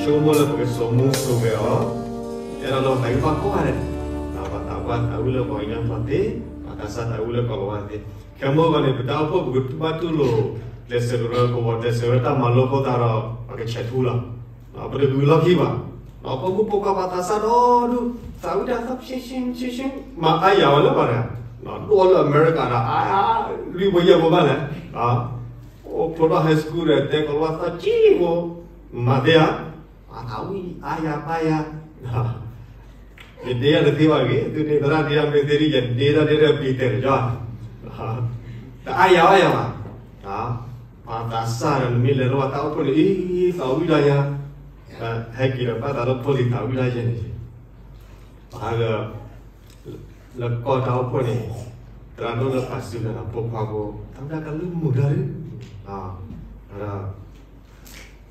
ဆိကမိၣ်လၢပကစိာ်မူစိာ်ဂဲၤအီၤ, အဲၣ်ဒိးလၢပသးဂံၢ်ဘါကိးဂၤဒဲး, ပသးပှၢ်သးဝံၣ်လၢပှၤကညီဖိသ့, ပသးစၢ်သးဝံၣ်လၢကီၢ်လၤဝါသ့, ခဲမုၢ်ဂီၤန့ၣ် ပတၢ်အိၣ်ဖှိၣ်ပကတူၢ်ဘၣ်တူၢ်လိာ် ကျဲးစၢးကရၢကရိ ကျဲးစၢးဝဲတၢ်မၤလိအဃိသတးဒီး ပကဆဲးထူလီၤ. ပတဂုာ်လီၢ်ခံဘၣ်. ပှၤမုၣ်ဖိခွါပှၤသးစၢ်ဒီဒူၣ် သးဝံၣ်တၢ်သီ မၤအါယၤဝဲလၢပှၤတဂၤ, ဒိၣ်လၢအမဲရကၤဒီး အါ လွံၢ်ဖိယဲၢ်ဖိဘၣ်လဲၣ်, အိၣ်ဖျိထီၣ် high school ဒီး တဲကီၤလၤဝါသီကံဖိ, မၤသ့ဧါ, ပှၤသးဝံၣ်အါယၤပၢ်ယၤ, ယဒ့တၢ်တသ့ဘၣ်ဂ့ၤ, သုန့ၣ်သရၣ်ဒ့တၢ်မ့ၢ်သ့ဒ် ယဒ့တၢ်ဒ့တၢ်ပျံၤတဲာ်တယီ, တအါယၤအါယၤဘၣ်. ပှၤသးစၢ်ဒီး နမ့ၢ်လဲၤလၢပှၤတၢ်အိၣ်ဖှိၣ်န့ၣ် အံၤ သးဝံၣ်တၢ်ယၤ, ဟဲက့ၤဒီးဘၣ်သးလၢဖိလံၤသးဝံၣ်တၢ်ယဲန့ၣ်, ပှၤဂၤ လၢကီၢ်တၢ်အိၣ်ဖှိၣ်န့ၣ်, သရၣ်ဒိၣ်လၢပာ်စုလီၤဒီးဖိခွါဖိ, တၢ်မ့ၢ်တၢ်ကလုၢ်မုာ်တၢ်ဒုး, ဒီး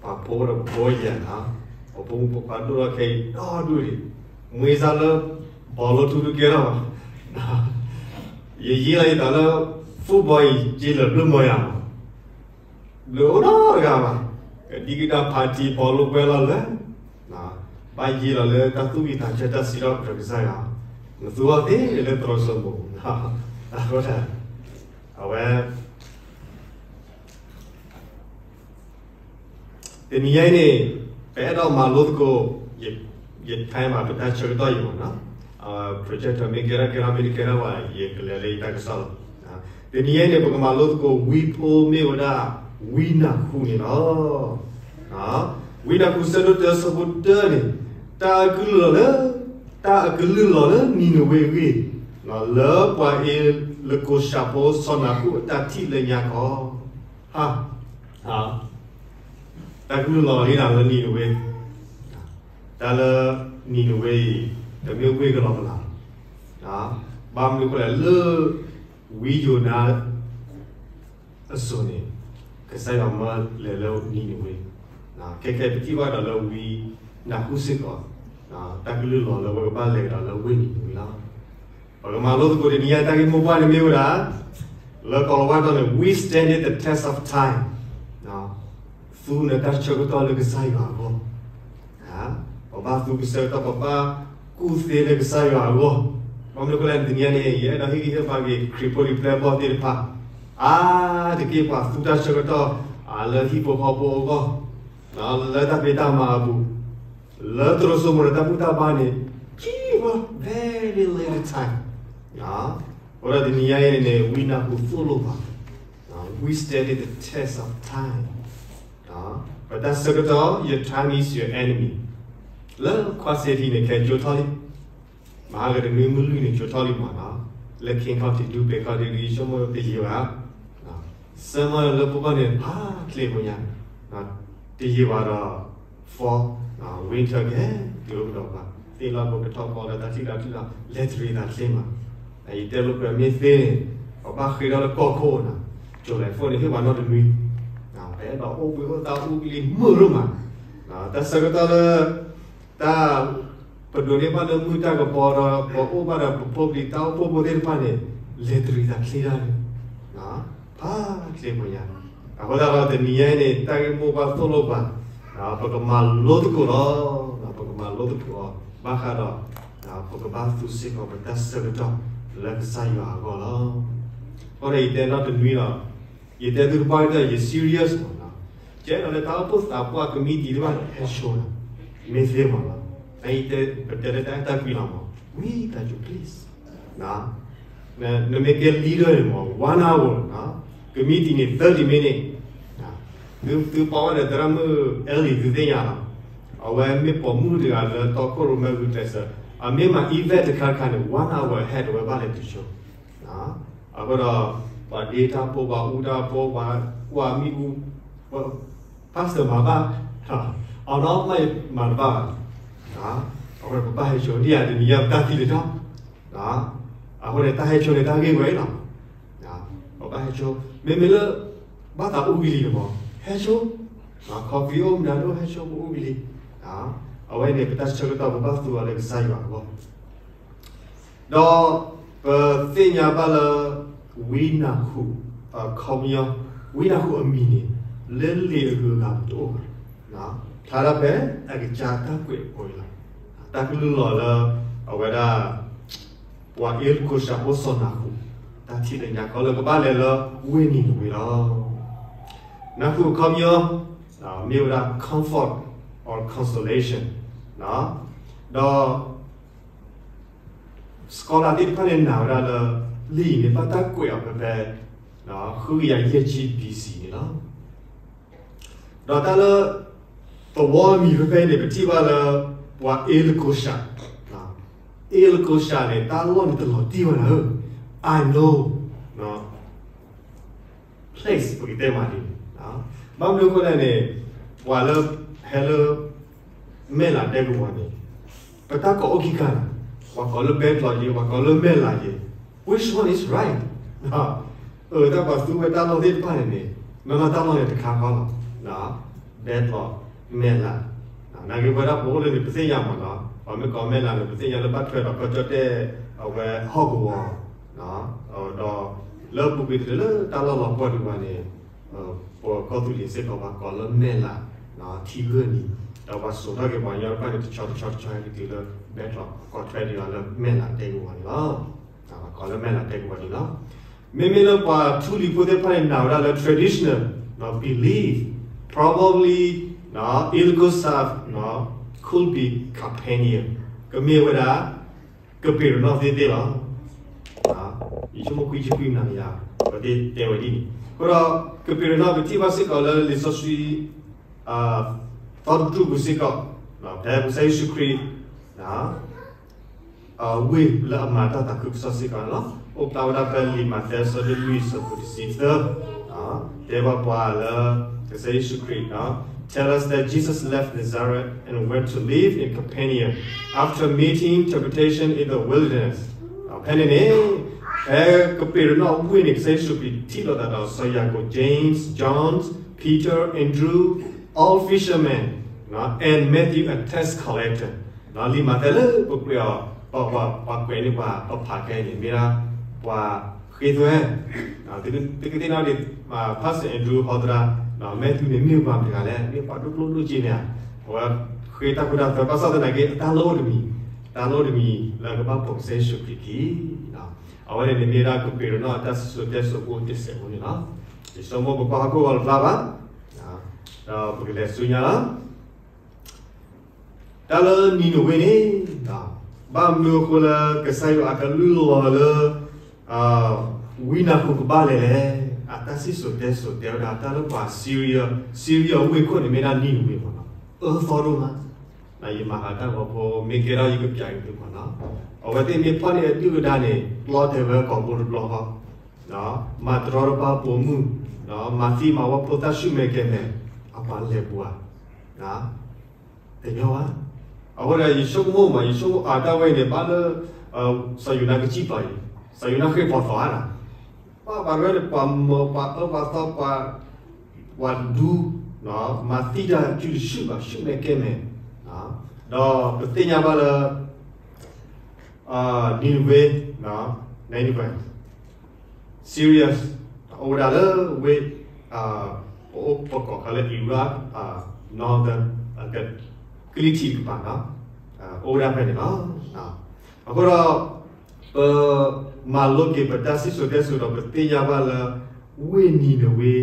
ပှၤဖိဒီးဖိယဲၢ်နီၤ, ပဖိမုၣ်ဖိခွါဒိၣ်ထီၣ်ခဲအံၤဒီဒူၣ်ဒံး, မ့ၢ်စ့ၢ်လၢ ဘီလိထူဒုးကဲထီၣ်ဘၣ်, ယယံာ်လီၤယသးလၢ football အံၤ က့လၢာ်ဘျုးမီၤယၤမး ဘျုးအိၣ်နီတဂၤဘၣ်, ကဒံကဒါ party ဘီလိကွဲလီၤလၢ, ဘၣ်ယံာ်လီၤလၢတၢ်သူၣ်ဝံၣ်သးဆၢတၢ်စံးထီၣ်ပတြၢၤကစၢ်ယွၤ, နသူအီၤသ့လၢသရိာ်စိမိၤ, အဃိ အဝဲ တနံၤညါအံၤန့ၣ် ပအဲၣ်ဒိးမၤလိသကိး ယ time ဘၣ် ပတၢ်ဆၢကတီၢ်အံၤမးနီၤ, projector မ့ၢ်ကဲထီၣ်ကဲထီၣ် မ့ၢ်တကဲထီၣ်ဘၣ် ယကလဲၤလၢယတၢ်ကစီၣ်လီၤ. တနံၤညါအံၤန့ၣ် ပကမၤလိသကိး ဝံဖိမ့ၢ်ဝဲဒၣ် ဝံနၢ်ဟူန့ၣ်လီၤ. ဝံနၢ်ဟူဆၢဒိၣ်တၢ ဆၢဖိတၢန့ၣ်, တၢ်အကလုၢ်လီၤလၢ, တၢ်အကလုၢ်လီၤလၢနံၤနဝ့အဂ့ၢ်, လၢပှၤအ့လကိၤၡးဖိ စီၤနၢ်ဟူအတၢ်ထံၣ်လၢညါခီ ဟါ, တၢ်ကလုၢ်လီၤလံဒီးလၢနံၤနဝ့, တၢ်လၢနံၤနဝ့အံၤ တမ့ၢ်ဝ့ၢ်ကလီၤကလီၤ, ဘၣ်မနုၤအဃိလဲၣ် လၢ ဝံယိၤနါ အစိၤန့ၣ် ကစၢ်ယွၤမၢလဲၤလၢနံၤနဝ့, ခဲကဲပထံၣ်ဘၣ်ဒီးလၢဝံနၢ်ဟူစ့ၢ်ကီး တၢ်ကလုၢ်လီၤလၢအဝဲကဘၣ်လဲၤကဒီးလၢဝ့ၢ်နံၤနဝ့လီၤ. ပကမၤလိသကိးတနံၤညါတၢ်ဂ့ၢ်မိၢ်ပှၢ်န့ၣ်မ့ၢ်ဝဲဒၣ်, လၢကီၤလၤဝါတီၢ်န့ၣ် withstanding the test of time, သူနတၢ်ဆၢကတီၢ်လၢကစၢ်ယွၤအဂီၢ်, ပဘၣ်သူကဆၢကတီၢ် ပဘၣ်ကူၣ်သ့လၢကစၢ်ယွၤအဂီၢ်, ဘၣ်မနုၤအဃိလဲၣ် တနံၤညါန့ၣ် ယအဲၣ်ဒိးဟ့ၣ်ဂံၢ်ဟ့ၣ်ဘါက့ၤ ခရံာ်ဖိလံၤပျဲၢ်ဘီၣ်သ့ၣ်တဖၣ်, အါတက့ၢ်ပှၤသူတၢ်ဆၢကတီၢ် လၢဟံၣ်ဖိဃီဖိအဂီၢ်, လၢတၢ်ဖံးတၢ်မၤအပူၤ, လၢသရိာ်စိမိၤဒီးတၢ်ဘူၣ်တၢ်ဘါန့ၣ်, ကံဘီ very little time, အဃိဒီးတနံၤညါအံၤန့ၣ် ဝံနၢ်ဟူသိၣ်လိဘၣ်, withstanding the test of time, ပတၢ်ဆၢကတီၢ် your time is your enemy, လၢခွါစ့ထံန့ၣ် ခဲကၠိထီၣ်လံ, မဟါကတနွံမုၢ်လွံၢ်န့ၣ် ကၠိထီၣ်လံမးနီၤ, လၢခ့ခီၣ်ထံးဒူပှဲၤခီၣ်ထံးဒ်ဆိကမိၣ်တယံာ်ဘၣ်, ဆၢမီၢ်လၢပဂီၢ်န့ၣ် ဖးချ့ဖိညါ, တယံာ်ဘၣ်ဒီး fall, winter ကဟဲတုၤအိၣ်ကဒီးပှၤ, သ့ၣ်လီၤဖိကထီၣ်ကီလၢတၢ်ထံၣ်လီၤထံၣ်လီၤ လဲၤတရံးသးချ့မး, ယတဲလိာ်ကွဲမ့ၢ်သ့န့ၣ် ပဘၣ်ဃ့ထီၣ်လၢကီၢ်ခိၣ်နီၤ, ကၠိလဲၤဖိန့ၣ်ဟ့ၣ်ပှၤနီတနွံ, ပအဲၣ်ဒိးအိၣ်ဘှံးအိၣ်သါအူကလံၤမုာ်ဒိၣ်မး, တၢ်ဆၢကတီၢ်လၢ တၢ် ပဒိးန့ၢ်ဘၣ်လၢမုၢ်တၢ်ကပီၤဒီး ပအိၣ်ဘၣ်ဒီးပဖိပလံၤတၢ်အိၣ်ဖှိၣ်ဖိသ့ၣ်တဖၣ်န့ၣ် လဲၤတရံးသးချ့တၢ်န့ၣ်, ဖးချ့ဖိညါ, အဃိသတးဒီးတနံၤညါအံၤန့ၣ် တၢ်ဂ့ၢ်မိၢ်ပှၢ်သိၣ်လိပှၤ, ပကမၤလိသကိးလီၤ, ပကမၤလိသကိးအီၤ ဘၣ်ဃးဒီး ပကဘၣ်သူစ့ၢ်ကီးပတၢ်ဆၢကတီၢ်လၢကစၢ်ယွၤအဂီၢ်လီၤ. အဃိဒီးယတဲနီတနွံဒီး ယတဲသုတပှၢ်ကတၢၢ် ယ serious မးနီၤ, ကဲဒီးလၢတၢ်အိၣ်ဖှိၣ်သးပှၢ်ကမံးတံာ်တဖၣ်န့ၣ် ဟဲဆိနီၤ, မ့ၢ်သ့မးနီၤ, အအံၤတဲ ပတဲလၢတၢ်အဲၣ်တၢ်ကွံလီၤမး, ဝံသးစူၤ please, နမ့ၢ်ကဲ leader န့ၣ်မး one hour နီၤ, ကမံးတံာ်န့ၣ် thirty minute, သုပီဝဲဒီးသရၣ်မုၣ် Ellie သုသ့ၣ်ညါလီၤ, အဝဲမ့ၢ်ပိာ်မုၣ်တဂၤလၢတီခိၣ်ရိၣ်မဲဂုာ်ကျဲးစၢး, အမ့ၢ်မၤ event တခါတခါန့ၣ် one hour ahead အဝဲဘၣ်လဲၤတုၤဆိ အဃိဒီး ပှၤဒ့တၢ်ဖိ ပှၤအူတၢ်ဖိ ပှၤကွၢ်မ့ၣ်အူ, pastor မၤဘၣ်, အနီၢ်မးမၤတဘၣ်ဘၣ်, အဃိဒီးပဘၣ်ဟဲဆိ ဒ်ယၤတနံၤညါပတၢ်သံလၢၤထီၣ်, အဃိန့ၣ် တၢ်ဟဲဆိန့ၣ်တၢ်ဂ့ၢ်ဝဲလီၤ, ပဘၣ်ဟဲဆိ, မ့မ့ၢ်လၢ ဘၣ်သးအူကလံၤန့ၣ်မး ဟဲဆိ, coffee အိၣ်မနုၤဒိၣ်ဟဲဆိပအူကလံၤ, အဝဲန့ၣ် ပတၢ်ဆၢကတီၢ်ပဘၣ်သူအီၤလၢကစၢ်ယွၤအဂီၢ် ဒီးပသ့ၣ်ညါဘၣ်လၢ ဝံနၢ်ဟူ အခီပညီ ဝံနၢ်ဟူအမံၤန့ၣ် လၢလံာ်အဂုၤအဂၤပူၤတအိၣ်ဘၣ်. ဖျါဒၣ်ဖဲအကစၢ်တၢ်ကွဲးအဃိန့ၣ်လီၤ. တၢ်ကလုၢ်လီၤလၢ အဝဲဒၣ် ပှၤအ့လကိၡးအိၣ်စီၤနၢ်ဟူ, တၢ်ထံၣ်လၢညါခီလၢကဘၣ်လဲၤလၢဝ့ၢ်နံၤနဝ့လီၤ. နၢ်ဟူအခီပညီ မ့ၢ်ဝဲဒၣ် comfort or consolation ဒီး scholar သ့ၣ်တဖၣ်န့ၣ်နာ်ဝဲဒၣ်လၢ လံာ်အံၤန့ၣ် ဘၣ်တၢ်ကွဲးအီၤဖဲဖဲ ဃုကယၤယဲၢ်ဆံ B C န့ၣ်လီၤ. ဒီးတၢ်လၢ သဝီမံၤဖဲဖဲအံၤန့ၣ် ပထံၣ်ဘၣ်လၢ ပှၤအ့လကိၡး, အ့လကိၡးန့ၣ် တၢ်လီၢ်န့ၣ်တလီၤတံၢ်ဘၣ်နၤဧၢ, I know place ပကတဲမးဒ်န့ၣ်, ဘၣ်မနုၤအဃိလဲၣ်န့ၣ် ပှၤလၢဟဲလၢ မဲၢ်လးဒဲကဝီၤန့ၣ် ပတၢ်ကိးအိၣ်ခံခါန့ၣ်, ပှၤကိးလၢဘဲတြီယဲ, ပှၤကိးလၢမဲၢ်လးယဲ, which one is right? အတၢ်ပှၤသူဝဲတၢ်လီၢ်သ့ၣ်တဖၣ်န့ၣ်န့ၣ် နီၢ်နီၢ်တၢ်လီၢ်န့ၣ်တခါဃီလီၤ. ဘဲတြီ, မဲၢ်လး, နာ်က့ၤဝဲဒၣ်ပအိၣ်လၢန့ၣ် ပသ့ၣ်ညါမးနီၤ, ပှၤမ့ၢ်ကိးမဲၢ်လးန့ၣ် ပသ့ၣ်ညါလၢဘၣ်ထွဲဒီးကီၢ်ကၠီၣ်တဲၣ် အဝဲဟီၣ်ကဝီၤ ဒီးလၢပူၤကွံာ်တလၢတၢ်လီၢ်လီၤပှီၢ်ဒံးဘၣ်န့ၣ် ပကီၢ်သူလ့ၤစ့ၢ်ကီးပှၤကိးလၢမဲၢ်လး ထံဂုၢ်နံၤ, ဒီးပှၤစိာ်ထီၣ်က့ၤပှၤကညီတဖၣ်န့ၣ် တဆီတဆီတဆီဟဲက့ၤတုၤလၢ ဘဲတြီ ကိးထွဲဒံးအီၤလၢမဲၢ်လးဒဲကဝီၤန့ၣ်လီၤ. ပှၤကိးလၢမဲၢ်လးဒဲကဝီၤန့ၣ်လီၤ. မ့မ့ၢ်လၢပှၤထူလံၤဖိသ့ၣ်တဖၣ်န့ၣ် နာ်ဝဲဒၣ်လၢ traditional belief, probably Illiqusov could be Capernaum, ကမ့ၢ်ဝဲဒၣ် ကပ့းရနီၣ်သ့ၣ်သ့ၣ်လီၤ. ယဆိကမိၣ်ခွံဆံခွံနၤယၤ ပသ့ၣ်တဲဝဲဒ်န့ၣ်, အဃိဒီး ကပ့းရနီၣ် ပထံၣ်ဘၣ်စ့ၢ်ကီးလၢလံာ်စီဆှံ သီတဒူၣ်ပူၤစ့ၢ်ကီး ဖဲကစၢ်ယ့ၣ်ၡူးခရံာ် ဝ့ၢ်လၢအမၤတၢ်သးခုကစီၣ်စ့ၢ်ကီးန့ၣ်လီၤ. အိၣ်ဖျါဝဲဒၣ်ဖဲလံာ်မးသဲအဆၢဒိၣ်လွံၢ်အဆၢဖိတဆံသၢ, တဲဘၣ်ပှၤလၢ ကစၢ်ယ့ၣ်ၡူးခရံာ် tell us that Jesus left Nazareth and went to live in Capernaum after meeting temptation in the wilderness. ဖဲန့ၣ်န့ၣ် ဖဲကပ့းရနီၣ်ဝ့ၢ်န့ၣ် ကစၢ်ယ့ၣ်ၡူးခရံာ်ထံၣ်လိာ်သးဒီးစီၤယၤကိာ် James, John, Peter, Andrew, all fishermen, and Matthew a tax collector. လံာ်မးသဲလၢပကွဲးအီၤ ပှၤကွဲးန့ၢ်ပှၤပဖးခဲအံၤန့ၣ် မ့ၢ်ဒၣ်ပှၤဃ့သွဲ, သုကသ့ၣ်နီၣ်ဒံး Pastor Andrew ဟီသရၣ် Matthew န့ၣ်မ့ၢ်ပှၤမတၤတဂၤလဲၣ်, မ့ၢ်ပှၤဒိၣ်ကျိၣ်ဒိၣ်စ့န့ၣ်ဧါ, အဝဲဃ့တၢ်ခိတၢ်သွဲ ဘၣ်ဆၣ်သနာ်က့ အတၢ်လီၢ်အိၣ်တမံၤ, တၢ်လီၢ်အိၣ်တမံၤလၢကဘၣ်ပိာ်ကစၢ်ယ့ၣ်ၡူးခရံာ်ခံ အဝဲန့ၣ်န့ၣ်မ့ၢ်ဒၣ်ကပ့းရနီၣ် တၢ်စံၣ်စိၤတဲစိၤဖိတစဲးဖိန့ၣ်လီၤ. ယဆိကမိၣ်ပကွၢ်ဟီၣ်ခိၣ်ဂီၤတဘျီဘၣ်, ဒီးပကလဲၤဆူညါလီၤ. တၢ်လၢနံၤနဝ့န့ၣ်, ဘၣ်မနုၤအဃိလၢကစၢ်ယွၤအကလုၢ်လီၤလၢ ဝံနၢ်ဟူကဘၣ်လဲၤလဲၣ်, အတၢ်စံၣ်စိၤတဲစိၤတဲဝဲဒၣ် တၢ်လၢပှၤ Syria, Syria ဝ့ၢ်ခိၣ်န့ၣ်မ့ၢ်ဒၣ်နံၤနဝ့မ့ၢ်နီၤ, အၢသီဒိၣ်မး, ယမၤဟးတၢ်ဂီၤဖိ မ့ၢ်ကဲထီၣ်ယကပျးက့ၤသုမ့ၢ်နီၤ, အဝဲသ့ၣ်မ့ၢ်ဖီၣ်န့ၢ်အဒုၣ်အဒါန့ၣ် ပျီတဲာ်ဝဲကိာ်ဘိတဘျီဃီ, မၤတရီတပါပိာ်မုၣ်, မၤသံမၤဝီဖိသၣ်ဆူၣ်မဲာ်ကဲၤမဲာ်, အပှၤလဲၤပူၤဧါ တညီဘၣ်. အဃိဒီးယဆိကမိၣ်မး ယဆိကမိၣ်အတၢ်ဝဲအံၤန့ၣ် ဘၣ်လၢ စီၤယိၤနါကစံၣ်ပီၤအံၤ, စီၤယိၤနါဃ့ၢ်ပီၤသီဧါ, ပှၤပှၤရဲၣ်န့ၣ် ပှၤမၢပှၤအၢပှၤသီ ပှၤဒူ မၤသံတၢ်စုတစုဘၣ် ဆူၣ်မဲာ်ကဲၤမဲာ်, ဒီးပသ့ၣ်ညါဘၣ်လၢ Nineveh, Nineveh, Syria အိၣ်ဝဲဒၣ်လၢဝ့ၢ် ပအိၣ်ပကိးခါလၢ Iraq, Northern ကလံၤထံးတကပၤ, အိၣ်ဝဲဒၣ်ဖဲန့ၣ်လီၤ. အဃိဒီး ပမၤလိက့ၤပတၢ်စံၣ်စိၤတဲစိၤဒီး ပသ့ၣ်ညါဘၣ်လၢ ဝ့ၢ်နံၤနဝ့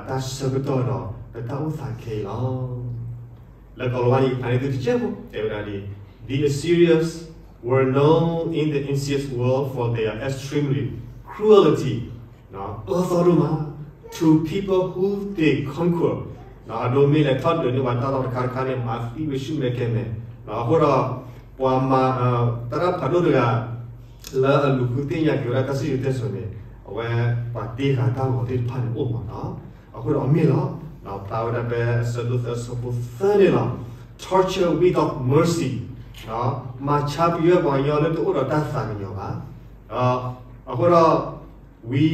တၢ်ဆၢကတီၢ်ဒီး ပတၢ်အိၣ်သးခဲအံၤလီၤ. လၢကီၤလၤဝါအံၤ ဖးန့ၢ်သုတကဲးဖိ တဲဝဲဒၣ်ဒ် The Assyrians were known in the ancient world for their extremely cruelty, အၢသီဒိၣ်မး to people who they conquer, အဒိမ့ၢ်လဲၤထီၣ်ဒုးန့ၢ်ပှၤတၢ်လီၢ်တခါတခါန့ၣ် မၤသံဝဲဆူၣ်မဲာ်ကဲၤမဲာ်, အဃိဒီး ပှၤမၤ သရၣ်ဖးဒိၣ်တဂၤ လၢအလူၤဃုသ့ၣ်ညါက့ၤဝဲဒၣ်တၢ်စံၣ်စိၤတဲစိၤန့ၣ် အဝဲပှၤတ့ဃာ်တၢ်ဂီၤသ့ၣ်တဖၣ်န့ၣ်အိၣ်မးနီၤ. အဃိဒီးအမ့ၢ်လီၤ. ဖျါဝဲဒၣ်ဖဲအဆၢဒိၣ်သၢဆၢဖိသၢန့ၣ်လီၤ. Torture without mercy, မၤဆါပယွဲပှၤကညီလၢတအိၣ်ဒီးတၢ်သးကညီၤဘၣ်. အဃိဒီး ဝံ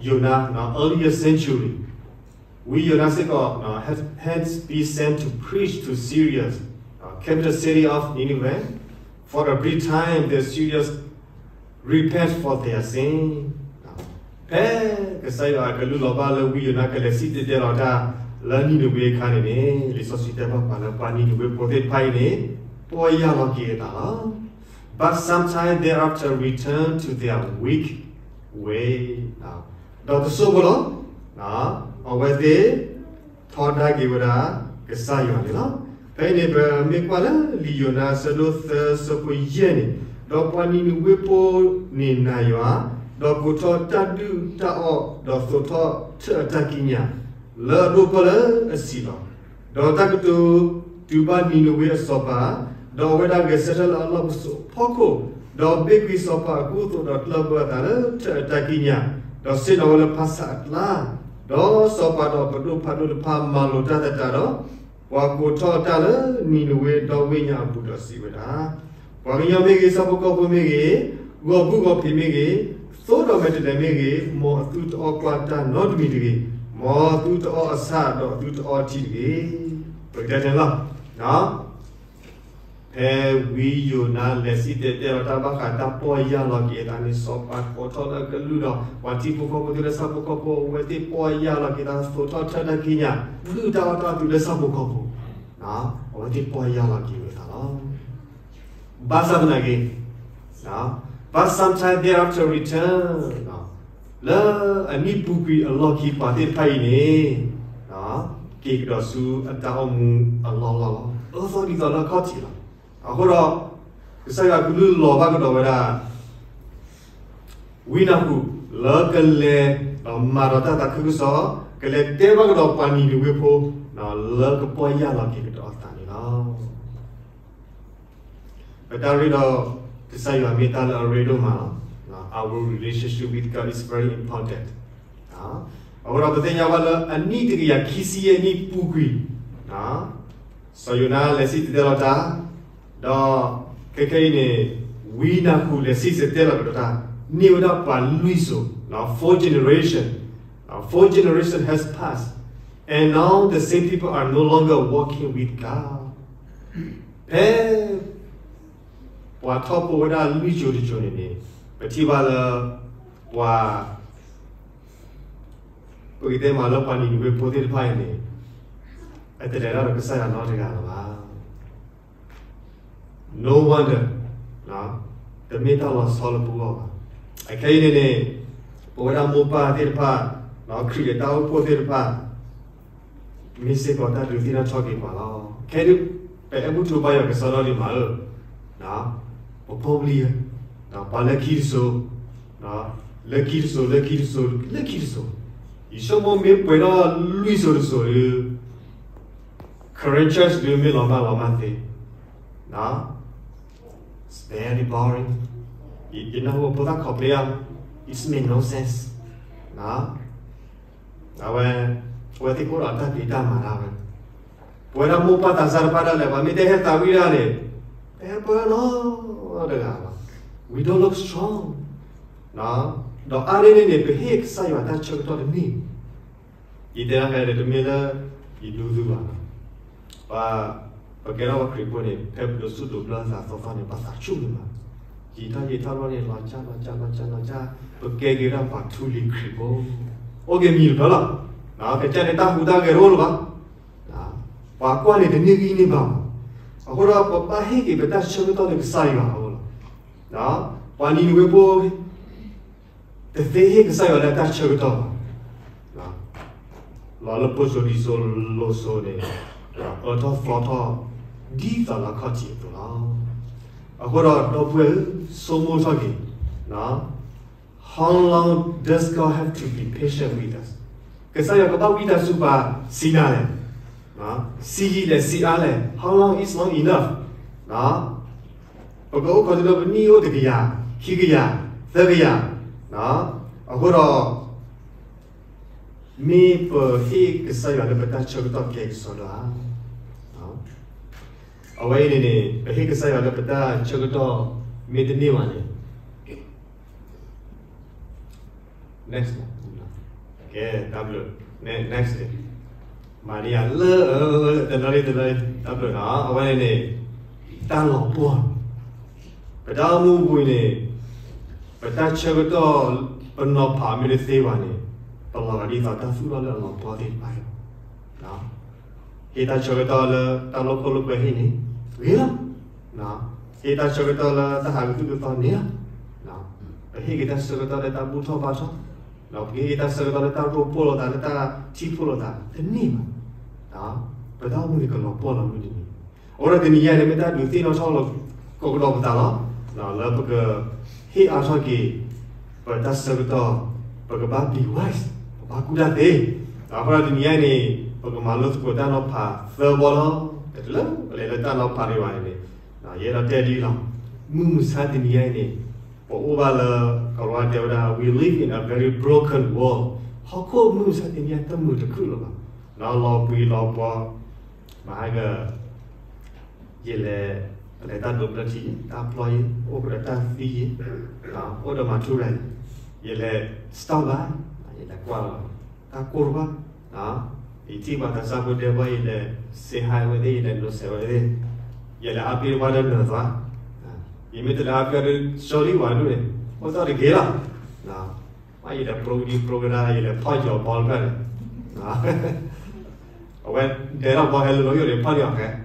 ယိၤနါ earlier century, ဝံယိၤနါစ့ၢ်ကီး has been sent to preach to Syria, capital city of Nineveh. For a brief time, the Assyrians repent for their sin. ဖဲကစၢ်ယွၤကလုၢ်လီၤဘၣ်လၢဝံယိၤနါကလဲၤစံၣ်တဲၤတဲလီၤတၢ် လၢနံၤနဝ့အခါန့ၣ်န့ၣ် လံာ်စီဆှံတဲဘၣ်ပှၤလၢပှၤနံၤနဝ့ဖိသ့ၣ်တဖၣ်အံၤန့ၣ် ပီၢ်ယၢ်လီၤက့ၤအသးလီၤ. But sometime thereafter return to their wicked way. ဒီးတစိၢ်ဖိလီၤ. အဝဲသ့ၣ် ထီဒါက့ၤဝဲဒၣ် ကစၢ်ယွၤန့ၣ်လီၤ. ဖဲအံၤန့ၣ် ပမ့ၢ်ကွၢ်လၢလံာ်ယိၤနါအဆၢဒိၣ်သၢဆၢဖိယဲၢ်န့ၣ်, ဒီးပှၤနံၤနဝ့ဖိန့ၣ်နာ်ယွၤ, ဒီးကိးထီၣ်တၢ်ဒုၣ်တၢ်အီၣ်, ဒီးသိးထီၣ်ထၢၣ်အတၢ်ကံးညာ် လၢအဒိၣ်ပၢၢ်လၢအဆံးလီၤ. ဒီးတၢ်ကတိၤတုၤဘၣ်နံၤနဝ့အစီၤပၤ, ဒီးအဝဲဒၣ်ဂဲၤဆၢထၢၣ်လၢအလီၢ်ပစိာ်အဖီခိၣ်, ဒီးဘ့ၣ်ကွံာ်စီၤပၤအကူအသိးဒီးကျၢၢ်ဘၢအသးလၢထၢၣ်အတၢ်ကံးညာ်, ဒီးဆ့ၣ်နီၤဝဲလၢဖၣ်ဆၣ်အကျါ, ဒီးစီၤပၤဒီးပဒိၣ်ဖးဒိၣ်တဖၣ်မၤလိာ်တၢ်သတးဒီး, ပှၤကိးထီၣ်တၢ်လၢနံၤနဝ့ဒီဝ့ၢ်ညါအပူၤဒီးစံးဝဲဒၣ်, ပှၤကညီမ့ၢ်ဂ့ၤ, ဆၣ်ဖိကီၢ်ဖိမ့ၢ်ဂ့ၤ, ဂီၤဘုၣ်ဂီၤဖံးမ့ၢ်ဂ့ၤ, သိဒီးမဲာ်တဲးလဲးမ့ၢ်ဂ့ၤ, မ်အသုတအီၣ်ကွၢ်တၢ်နီတမံၤတဂ့ၤ, မ်အသုတအီၣ်အဆၣ်ဒီးအသုတအီထံတဂ့ၤ. ပကတဲန့ၣ်လီၤ. ဖဲဝံယိၤနါလဲၤစံၣ်တဲၤတဲလီၤတၢ်ဘၣ်ဃးတၢ်ပီၢ်ယၢ်လီၤက့ၤအသးန့ၣ် စီၤပၤကိးထီၣ်လၢကလုၢ်ဒီး ပှၤထံဖိကီၢ်ဖိတုၤလၢဆၣ်ဖိကီၢ်ဖိ အဝဲသ့ၣ်ပီၢ်ယၢ်လီၤက့ၤသး သိးထီၣ်ထၢၣ်တၢ်ကံးညာ် ဒုၣ်တၢ်အီၣ်တၢ်အီတုၤလၢဆၣ်ဖိကီၢ်ဖိ, အဝဲသ့ၣ်ပီၢ်ယၢ်လီၤက့ၤဝဲသးလီၤ. But sometime, but sometime thereafter return, လၢအနံၣ်ပူၤကွံာ်အလီၢ်ခံပှၤသ့ၣ်တဖၣ်အံၤန့ၣ် က့ၤကဒီးဆူအတၢ်အိၣ်မူအလီၢ်လီၢ်လီၤ. အၢသီဒ်သိးလၢအခီၣ်ထံးလီၤ. အဃိဒီး ကစၢ်ယွၤကလုၢ်လီၤဘၣ်ကဒီးဝဲဒၣ် ဝံနၤဟူၣ် လၢကလဲၤမၤဒီးတၢ်သးခုကစီၣ်, ကလဲၤတဲဘၣ်ကဒီးပှၤနံၤနဝ့ဖိ လၢကပီၢ်ယၢ်လီၤက့ၤကဒီးအသးန့ၣ်လီၤ. ပတၢ်ရ့ဒီးကစၢ်ယွၤမ့ၢ်တၢ်လၢအရ့ဒိၣ်မးလီၤ. Our relationship with God is very important. အဃိဒီးပသ့ၣ်ညါဘၣ်လၢအနံၣ်တကယၤခံဆံယဲၢ်နံၣ်ပူၤကွံာ် စီၤယိၤနါလဲၤစံၣ်တဲၤတဲလီၤတၢ်, ဒီးခဲခဲအံၤန့ၣ် ဝံနၤဟူၣ်လဲၤစံၣ်တဲၤတဲလီၤကဒီးတၢ်, န့ၢ်ဝဲဒၣ်ပှၤလွံၢ်စိၤ, four generation, four generation has passed, and now the same people are no longer walking with God. ဖဲ ပှၤထီၣ်ဖိဝဲဒၣ်လွံၢ်စိၤတစိၤန့ၣ်န့ၣ် ပထံၣ်ဘၣ်လၢ ပှၤ ပကတဲမးလၢပှၤနံၤနဝ့ဖိသ့ၣ်တဖၣ်အံၤန့ၣ် အတလဲၤတၢ်ဒီးကစၢ်ယွၤနီတဂၤလၢၤဘၣ်. No wonder, တမ့ၢ်တၢ်လီၤဆီလၢပဂီၢ်ဘၣ်. အခဲအံၤန့ၣ်န့ၣ် ပဝဲဒၣ်မိၢ်ပၢ်သ့ၣ်တဖၣ်, ခရံာ်အတၢ်အိၣ်ဖှိၣ်သ့ၣ်တဖၣ် မ့ၢ်စ့ၢ်ကီးတၢ်ဒုးသ့ၣ်နီၣ်ထီၣ်က့ၤပှၤလီၤ. ခဲဒုး ပအဲၣ်ဘူၣ်ထူဘါယွၤကစီဒီလံမးဧၢ, ပဖိပလံၤ, ပှၤလၢခံတစိၤ, လၢခံတစိၤ, လၢခံတစိၤ, လၢခံတစိၤ, ယဆိကမိၣ်မ့ၢ်ပှဲၤထီၣ်လွံၢ်စိၤတစိၤဒုး Karen church ဒုးမ့ၢ်လီၤမၢ်လီၤမၢ်သ့, it's very boring, ယနၢ်ဟူဖိသၣ် complain, it makes no sense. အဝဲ အဝဲသ့ၣ်ကအိၣ်ဒီးတၢ်ဖံးတၢ်မၤဒၣ်ဝဲ, ပဝဲဒၣ်မိၢ်ပၢ်သးစၢ်တဖၣ်ဒၣ်လဲာ် ပှၤမ့ၢ်တဟဲသးဝံၣ်ဒၣ်န့ၣ် ပဟဲပၢလီၤတဂၤလီၤ. We don't look strong. ဒီးအါန့ၢ်န့ၣ်န့ၣ် ပဟ့ၣ်ကစၢ်ယွၤတၢ်ဆၢကတီၢ်တန့ၢ်, ယတဲဒၣ်ဖဲန့ၣ်တမ့ၢ်လၢ ယဒိသူဘၣ်, ပ ပကဲထီၣ်ပှၤခရံာ်ဖိန့ၣ် ဖဲပဒိးဆူၣ်ဒိးဘျၢသးသီသီန့ၣ် ပသးဆူၣ်န့ၣ်မး, ယံာ်ထီၣ်ယံာ်ထီၣ်ဘျီန့ၣ် လီၤကၢ်လီၤကၢ်လီၤကၢ်လီၤကၢ်, ပကဲက့ၤဒၣ်ပှၤထူလံၤခရံာ်ဖိ, အိၣ်က့ၤမံၤတဖျၢၣ်လီၤ. ကစၢ်န့ၣ်တၢ်ဟူးတၢ်ဂဲၤတအိၣ်လၢၤဘၣ်, ပှၤကွၢ်န့ၣ်တန့ၢ်ဂံၢ်န့ၢ်ဘါဘၣ်. အဃိဒီးပဘၣ်ဟ့ၣ်က့ၤပတၢ်ဆၢကတီၢ်လၢကစၢ်ယွၤအအိၣ်လီၤ. ပှၤနံၤနဝ့ဖိ တသ့ဟ့ၣ်ကစၢ်ယွၤလၢတၢ်ဆၢကတီၢ်ဘၣ်, လီၤလၢပိစိၤလံၤစိၤလိၤစိၤန့ၣ် အၢထီၣ်သီထီၣ် ဒ်သိးလၢခီၣ်ထံးအသိးလီၤ. အဃိဒီးဒီပုၢ်ဝဲၢ်ဧၢ, ဆိကမိၣ်ထီၣ်က့ၤ, How long does God have to be patient with us? ကစၢ်ယွၤကဘၣ်ဝံသးစူၤပှၤဆံးနၤလဲၣ်, ဆံးယံာ်လဲၣ် ဆံးအါလဲၣ်, how long is long enough? ပကအိၣ်ခိးတုၤလၢပနံၣ်အိၣ်တကယၤ, ခံကယၤ, သၢကယၤ, အဃိဒီး မ့ၢ်ပဟ့ၣ်ကစၢ်ယွၤလၢပတၢ်ဆၢကတီၢ်ကဲကစီဒီဧါ. အဝဲအံၤန့ၣ်န့ၣ် ပဟ့ၣ်ကစၢ်ယွၤလၢပတၢ်ဆၢကတီၢ်မ့ၢ်တန့ၢ်ဘၣ်န့ၣ် next, ကဲ, next န့ၣ်, မၤန့ၢ်ယၤလၢ တလၢတလၢ တၢ်ဘျုးနီၤ, အဝဲန့ၣ်န့ၣ် တၢ်လီၤပှီၢ်, ပတၢ်အိၣ်မူပူၤန့ၣ် ပတၢ်ဆၢကတီၢ် ပနီၤဖးမ့ၢ်တသ့ဘၣ်န့ၣ် ပလီၤဂာ်ဒ်သိးတၢ်သူၣ်ထီၣ်လၢအလီၤပှီၢ်သ့ၣ်တဖၣ်လီၤ. ဟ့ၣ်တၢ်ဆၢကတီၢ်လၢတၢ်လိာ်ခိၣ်လိာ်ကွဲဟံၣ်န့ၣ် ဂ့ၤလီၤ. ဟ့ၣ်တၢ်ဆၢကတီၢ်လၢတၢ်ဟးဂူာ်သုးကသီန့ၣ်လီၤ. ပဟ့ၣ်က့ၤတၢ်ဆၢကတီၢ်လၢတၢ်ဘူၣ်ထီၣ်ဘါထီၣ်, ပကဟ့ၣ်က့ၤတၢ်ဆၢကတီၢ်လၢတၢ်ရိၣ်ဖှိၣ်လိာ်သး လၢတၢ်ထံၣ်ဖှိၣ်လိာ်သးတန့ၢ်ဘၣ်. ပတၢ်အိၣ်မူန့ၣ်ကလီၤပှီၢ်လီၤမုၢ်တနံၤ. အဃိဒီးတနံၤညါန့ၣ် မ့ၢ်တၢ်ဒုးသ့ၣ်နီၣ်ထီၣ်လီၤ ကိးကဒီးပသးလီၤ. လၢပကဟ့ၣ်အါထီၣ်က့ၤ ပတၢ်ဆၢကတီၢ်, ပကဘၣ် be wise, ပဘၣ်ကူၣ်တၢ်သ့. အဃိဒီးတနံၤညါန့ၣ် ပကမၤလိသကိးတၢ်နီၤဖးသၢဘီလီၤ. တလၢပလဲၤလၢတၢ်နီၤဖးဒံးဘၣ်န့ၣ်, ယအဲၣ်ဒိးတဲဒ်အံၤလီၤ. မုၢ်မဆါတနံၤညါအံၤန့ၣ် ပအိၣ်ဘၣ်လၢ ကီၤလၤဝါတဲဝဲဒၣ် we live in a very broken world. ဟီၣ်ခိၣ်မုၢ်မဆါတနံၤညါတမုာ်တခုၣ်လၢၤဘၣ်. လီၤဘှံးလီၤဘှီ, မဟါက ယလဲၤ, ပလဲၤတၢ်ဒိးဘျၢထံ, တၢ်ပျီယဲ, အိၣ်ကဒီးတၢ်သံယဲ, အိၣ်ဒီးမၤထူရၤ, ယလဲၤ stop by, ယလဲၤကွၢ်လီၤ တၢ်ကိၢ်တဘၣ်, ယထံၣ်ဘၣ်သးစၢ်ဖိဒဲဘီ ယလဲၤ say hi ဝဲသ့ၣ်, ယလဲၤ နုတ်ဆက် ဝဲသ့ၣ်, ယလဲၤအါပ့ၤဘၣ်ဒီးနုတ်သွား, ယမ့ၢ်တလဲၤအါပ့ၤဒီး sorry ဝဲဒၣ်န့ၣ်, အိၣ်သီၣ်တဂ့ၤလီၤ. မ့ၢ်ယလဲၤ ပရိကဒံ ပရိကဒါ ယလဲၤဖီၣ်ယီၤဘီလၢဖဲန့ၣ် အဝဲဒဲထီၣ်ဘီဟဲလၢလီၤယိာ်န့ၣ် ဖီၣ်န့ၢ်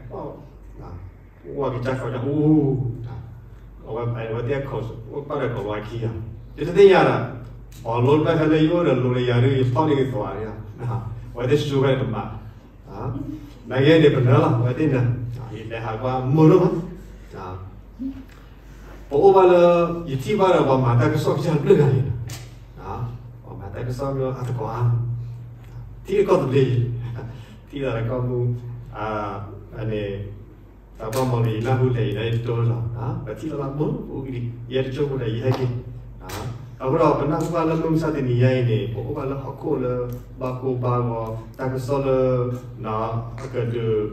အီၤဃဲ, ဝဲကစၢ်ခီညါအူ, အဝဲသ့ၣ်ခိး အိၣ်ပာ်ဒီးကီၤလၤဝါခံဂၤ, ယတသ့ၣ်ညါဒီး, အီၤလိတဖျၢၣ်ဖဲလၢယအိၣ်ဒီးလိၤလၢယၤဒုး ယဖီၣ်န့ၢ်က့ၤသွးန့ၣ်, အဝဲသ့ၣ်ဆူဖဲန့ၣ်တမး, နာ်က့န့ၣ် ပနၢၤလီၤ အဝဲသ့ၣ်နၢၤ, ယလဲၤဟးကွၢ်မုာ်ဒိၣ်မး ပအိၣ်ဘၣ်လၢ ယထံၣ်ဘၣ်ဒီးပှၤမၤတၢ်ကစီၣ်ကစၢ်တဖျၢၣ်ဂၤန့ၣ်, ပှၤမၤတၢ်ကစီၣ်မ့ၢ်အါသကိးအါ, ထံၣ်အကီၢ်သဘျ့, ထံၣ်သးလၢကီၢ်မူ, န့ၣ်, သးပှၢ်မီၤန့ၣ် ယနၢ်ဟူလဲၤအံၤဒီးယတတိလီၤ, ပထံၣ်လီၤလၢမုၢ်အိၣ်ကဒံ, ယဲတကၠိဖိဒီးယဟဲက့ၤ, အဃိဒီးပနၢ်ဟူဘၣ်လၢမုၢ်မဆါတနံၤညါအံၤန့ၣ် ပအိၣ်ဘၣ်လၢဟီၣ်ခိၣ်လၢ ဘၣ်ကိၢ်ဘၣ်ဂီၤ, တၢ်ကစီၣ်လၢ အကဒုး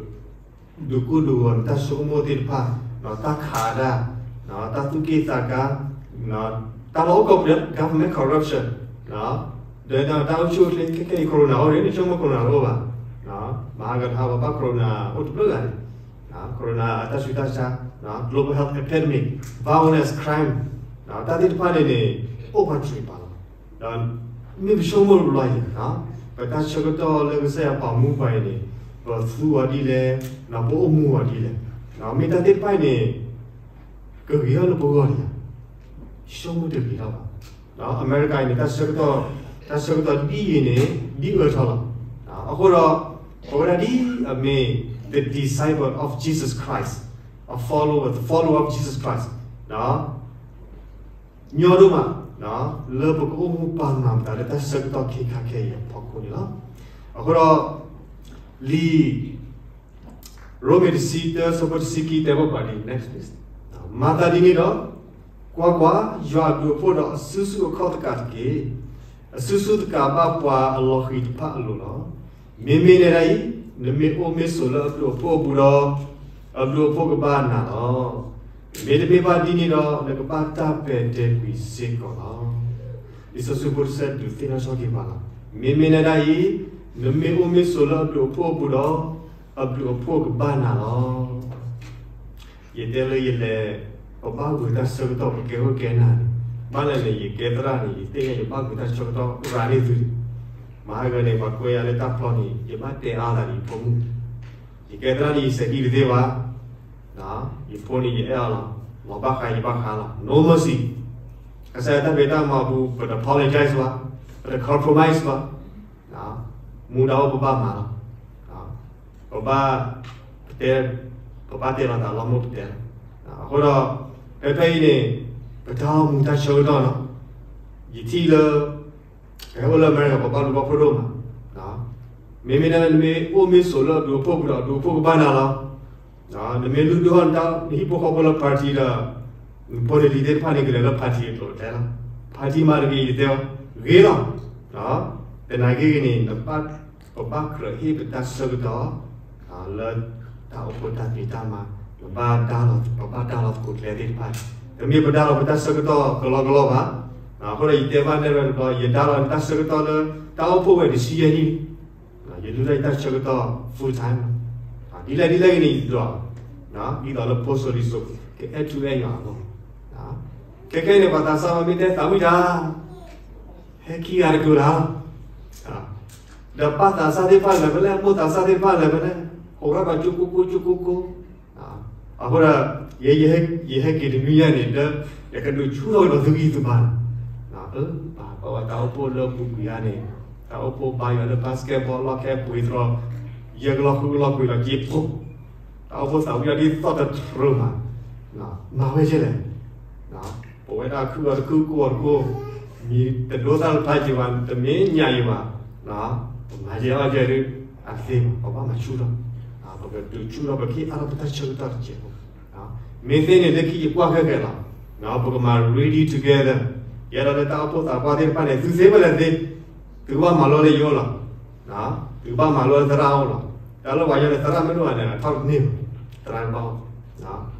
ဒုးကိၢ်ဒုးဂီၤန့ၣ် တၢ်ဆိကမိၣ်သ့ၣ်တဖၣ်, တၢ်ခးတၢ်, တၢ်သူၣ်က့ၣ်သးကါ, တၢ်လီၢ်အိၣ်ကိးပူၤ government corruption, ဒီးတၢ်အိၣ်ဆူၣ်အိၣ်ချ့ခဲခဲအံၤ corona အိၣ်န့ၣ် နဆိကမိၣ် corona တအိၣ်ဘၣ်, မဟါကတဟါပဘၣ် corona အိၣ်တဖျၢၣ်ဂၤန့ၣ်, corona အတၢ်ဆူးတၢ်ဆါ, global health epidemic, violence, crime, တၢ်သ့ၣ်တဖၣ်န့ၣ်န့ၣ် အိၣ်ပှၤတြံၤပာ်လီၤ ဒီးမ့ၢ်ပဆိကမိၣ်လီၤယံၤ, ပတၢ်ဆၢကတီၢ်လၢကစၢ်ယွၤပာ်မူပှၤအံၤန့ၣ် ပသူအီၤဒ်လဲၣ်, ပအိၣ်မူအီၤဒ်လဲၣ်, မ့ၢ်တၢ်သ့ၣ်တဖၣ်အံၤန့ၣ် ကဂ့ၤထီၣ်လၢပဂီၢ်လံဧါ, ဆိကမိၣ်တဂ့ၤထီၣ်ဘၣ်. အမဲရကၤအံၤန့ၣ် တၢ်ဆၢကတီၢ်, တၢ်ဆၢကတီၢ်ဒ်အံၤန့ၣ် ဒ်အၢထီၣ်လီၤ. အဃိဒီး ပဝဲဒၣ်ဒ်အမ့ၢ် the disciple of Jesus Christ, a follower, the follower of Jesus Christ, ညီဒိၣ်မး လၢပကအိၣ်မူပာ်မၤပသးလၢတၢ်ဆၢကတီၢ်ခဲခါခဲအံၤအဖီခိၣ်န့ၣ်လီၤ. အဃိဒီး လံာ်ရိမ့ၤတဆံတၢ ဆၢဖိတဆံခံ တဲဘၣ်ပှၤဒ်အံၤ, next please. မၤသးဒ်န့ၣ်ဒီး, ကွၢ်ကွၢ်, ယွၤအဘျုးအဖှိၣ်ဒီးအစုဆူၣ်အခီၣ်သကးတက့ၢ်. အစုဆူၣ်သကးဘၣ်ပှၤအလီၤဃံၤတဖၣ်အလိၤလီၤ. မ့မ့ၢ်နဲဒၣ်အံၤ, နမ့ၢ်အိၣ်မ့ၢ်ဆိးလၢအဘျုးအဖှိၣ်အပူၤဒီး, အဘျုးအဖှိၣ်ကဘၣ်နၤလီၤ. မ့တမ့ၢ်ဘၣ်ဒ်န့ၣ်ဒီး နကဘၣ်တၢ်ပဲာ်တဲာ်ကွံာ်စ့ၢ်ကီးလီၤ. လံာ်စီဆှံဖိတဆၢဒုးသ့ၣ်နီၣ်ထီၣ်က့ၤပှၤလီၤ. မ့မ့ၢ်နဲဒၣ်အံၤ, နမ့ၢ်အိၣ်မ့ၢ်ဆိးလၢအဘျုးအဖှိၣ်အပူၤဒီး, အဘျုးအဖှိၣ်ကဘၣ်နၤလီၤ. ယတဲလၢယလဲၤ, ပဘၣ်ဂုာ်တၢ်ဆၢကတီၢ်ပကဲခိၣ်ကဲနၢ်န့ၣ်, ဘၣ်လဲၣ်န့ၣ် ယကဲသရၣ်န့ၣ် ယသ့ၣ်ညါယဘၣ်ဂုာ်တၢ်ဆၢကတီၢ်ရၤန့ၢ်သု, မဟါကန့ၣ် ပှၤကွဲယၤလၢတၢ်ဖျီန့ၣ် ယဘၣ်တဲအါသးဒ်ယဖိမုၣ်, ယကဲသရၣ်န့ၣ် ယစဲးဟံၣ်တသ့ဘၣ်, ယဖိန့ၣ် ယအဲၣ်အီၤလီၤ, လီၤဘၣ်ဃးယဘၣ်ဃးလီၤ no mercy. ကစၢ်ယွၤတၢ်ဖံးတၢ်မၤအပူၤ ပတ apologize ဘၣ်, ပတ compromise ဘၣ်. မူဒါအိၣ်ပဘၣ်မၤလီၤ. ပဘၣ်တဲ, ပဘၣ်တဲလီၤသးလီၤမိၢ်ပတဲလီၤ. အဃိဒီး ဖဲဖဲအံၤန့ၣ် ပတၢ်အိၣ်မူတၢ်ဆၢကတီၢ်လီၤ. ယထံၣ်လၢ ပဟဲအိၣ်လၢအမဲရကၤ ပဘၣ်လူၤဘၣ်ဖှိၣ်ဒိၣ်မး. မ့မ့ၢ်ဒၣ်နမ့ၢ်အိၣ်မ့ၢ်ဆိးလၢအဘျုးအဖှိၣ်ပူၤဒီး အဘျုးအဖှိၣ်ကဘၣ်နၤလီၤ. နမ့ၢ်လုၢ်ဒိၣ်ထီၣ်နတၢ် နဟံၣ်ဖိဃီဖိလၢ party ဒီး နဖိနလံၤသ့ၣ်တဖၣ်န့ၣ် ကလဲၤလၢ party အကျိၤတဲလီၤ. party မၤတဂ့ၤ ယတဲအီၤ ဂ့ၤလီၤ. သနာ်က့ဂ့ၤန့ၣ် ပဘၣ်ကြၢးဟ့ၣ်ပတၢ်ဆၢကတီၢ် လၢတၢ်အိၣ်ဖှိၣ်တၢ်ဖံးတၢ်မၤ, ပဘၣ်ဒါလီၤ, ပဘၣ်ဒါလီၤသကိးကျဲသ့ၣ်တဖၣ်, တမ့ၢ်ပဒါလီၤပတၢ်ဆၢကတီၢ်ကလီကလီဘၣ်. အဃိဒီးယတဲဘၣ်နဲၣ်ရဲၣ်တဘျီ ယဒါလီၤတၢ်ဆၢကတီၢ်လၢ တၢ်အိၣ်ဖှိၣ်ဝဲတဆံယဲၢ်နံၣ်, ယဒုးတၢ်ယတၢ်ဆၢကတီၢ် full time, ဒ်လဲၣ်ဒ်လဲၣ်ဂ့ၤန့ၣ် ယဒွး, ဒ်သိးလၢဖိစိၤလံၤစိၤ ကအဲၣ်ထူအဲၣ်ယွၤအဂီၢ်. ခဲခဲန့ၣ် ပှၤသးစၢ်မ့ၢ်တဲသးဝံၣ်တၢ် ဟဲခံဂၤတကလုာ်လီၤ. ဒီးပၢ်သးစၢ်သ့ၣ်တဖၣ်လဲၤဖဲလဲၣ်, မိၢ်သးစၢ်သ့ၣ်တဖၣ်လဲၤဖဲလဲၣ် အိၣ်ဝဲဘၣ်ကၠိကိကိကၠိကိကိ, အဃိဒီး ယဲယဟဲက့ၤတနွံညါန့ၣ် လၢ ယကဒုးဆူၣ်ထီၣ်ကဒီးသုဂံၢ်သုဘါလီၤ. အၢ ပာ်ပာ်ဝဲတၢ်အိၣ်ဖှိၣ်လၢပူၤကွံာ်ဧါန့ၣ်, တၢ်အိၣ်ဖှိၣ်ဘါယွၤလၢ basketball လီၢ်ခဲပှ့ၤတရီ, ယဲကလီၤဃုကလီၤကွံာ်လီၤက့ၤဖိ, တၢ်အိၣ်ဖှိၣ်သးဝံၣ်အီၤဒ်သိးတတြၢၤမး, မၤဝဲကဲလဲၣ် ပဝဲဒၣ်ခုအီၤတခုကိးအီၤတကိး, မ့ၢ်တဒိသၣ်တဖျါက့ၤဘၣ် တမ့ၢ်ညၣ်အံၤဘၣ်, ပမၤယဲအီၤယဲဒုး အသ့ဘၣ် ပဘၣ်မၤဆူၣ်ထီၣ်, ပကဒုးဆူၣ်ထီၣ်ပကဟ့ၣ်အါထီၣ်ပတၢ်ဆၢကတီၢ်တစဲးဖိ, မ့ၢ်သ့န့ၣ်လၢခံယကွၢ်ခဲကဲလီၤ, ပကမၤ ready together, ယဲဒၣ်လၢတၢ်အိၣ်ဖှိၣ်သးပှၢ်သ့ၣ်တဖၣ်န့ၣ် သုသ့ဝဲလဲၣ်သ့, သုကဘၣ်မၤလိလၢယအိၣ်လီၤ. သုကဘၣ်မၤလိလၢသရၣ်အအိၣ်လီၤ. တၢ်လၢပှၤကညီန့ၣ် သရၣ်မ့ၢ်တအိၣ်ဘၣ်န့ၣ် အထီၣ်တန့ၢ်ဘၣ်, သရၣ်ကဘၣ်အိၣ်,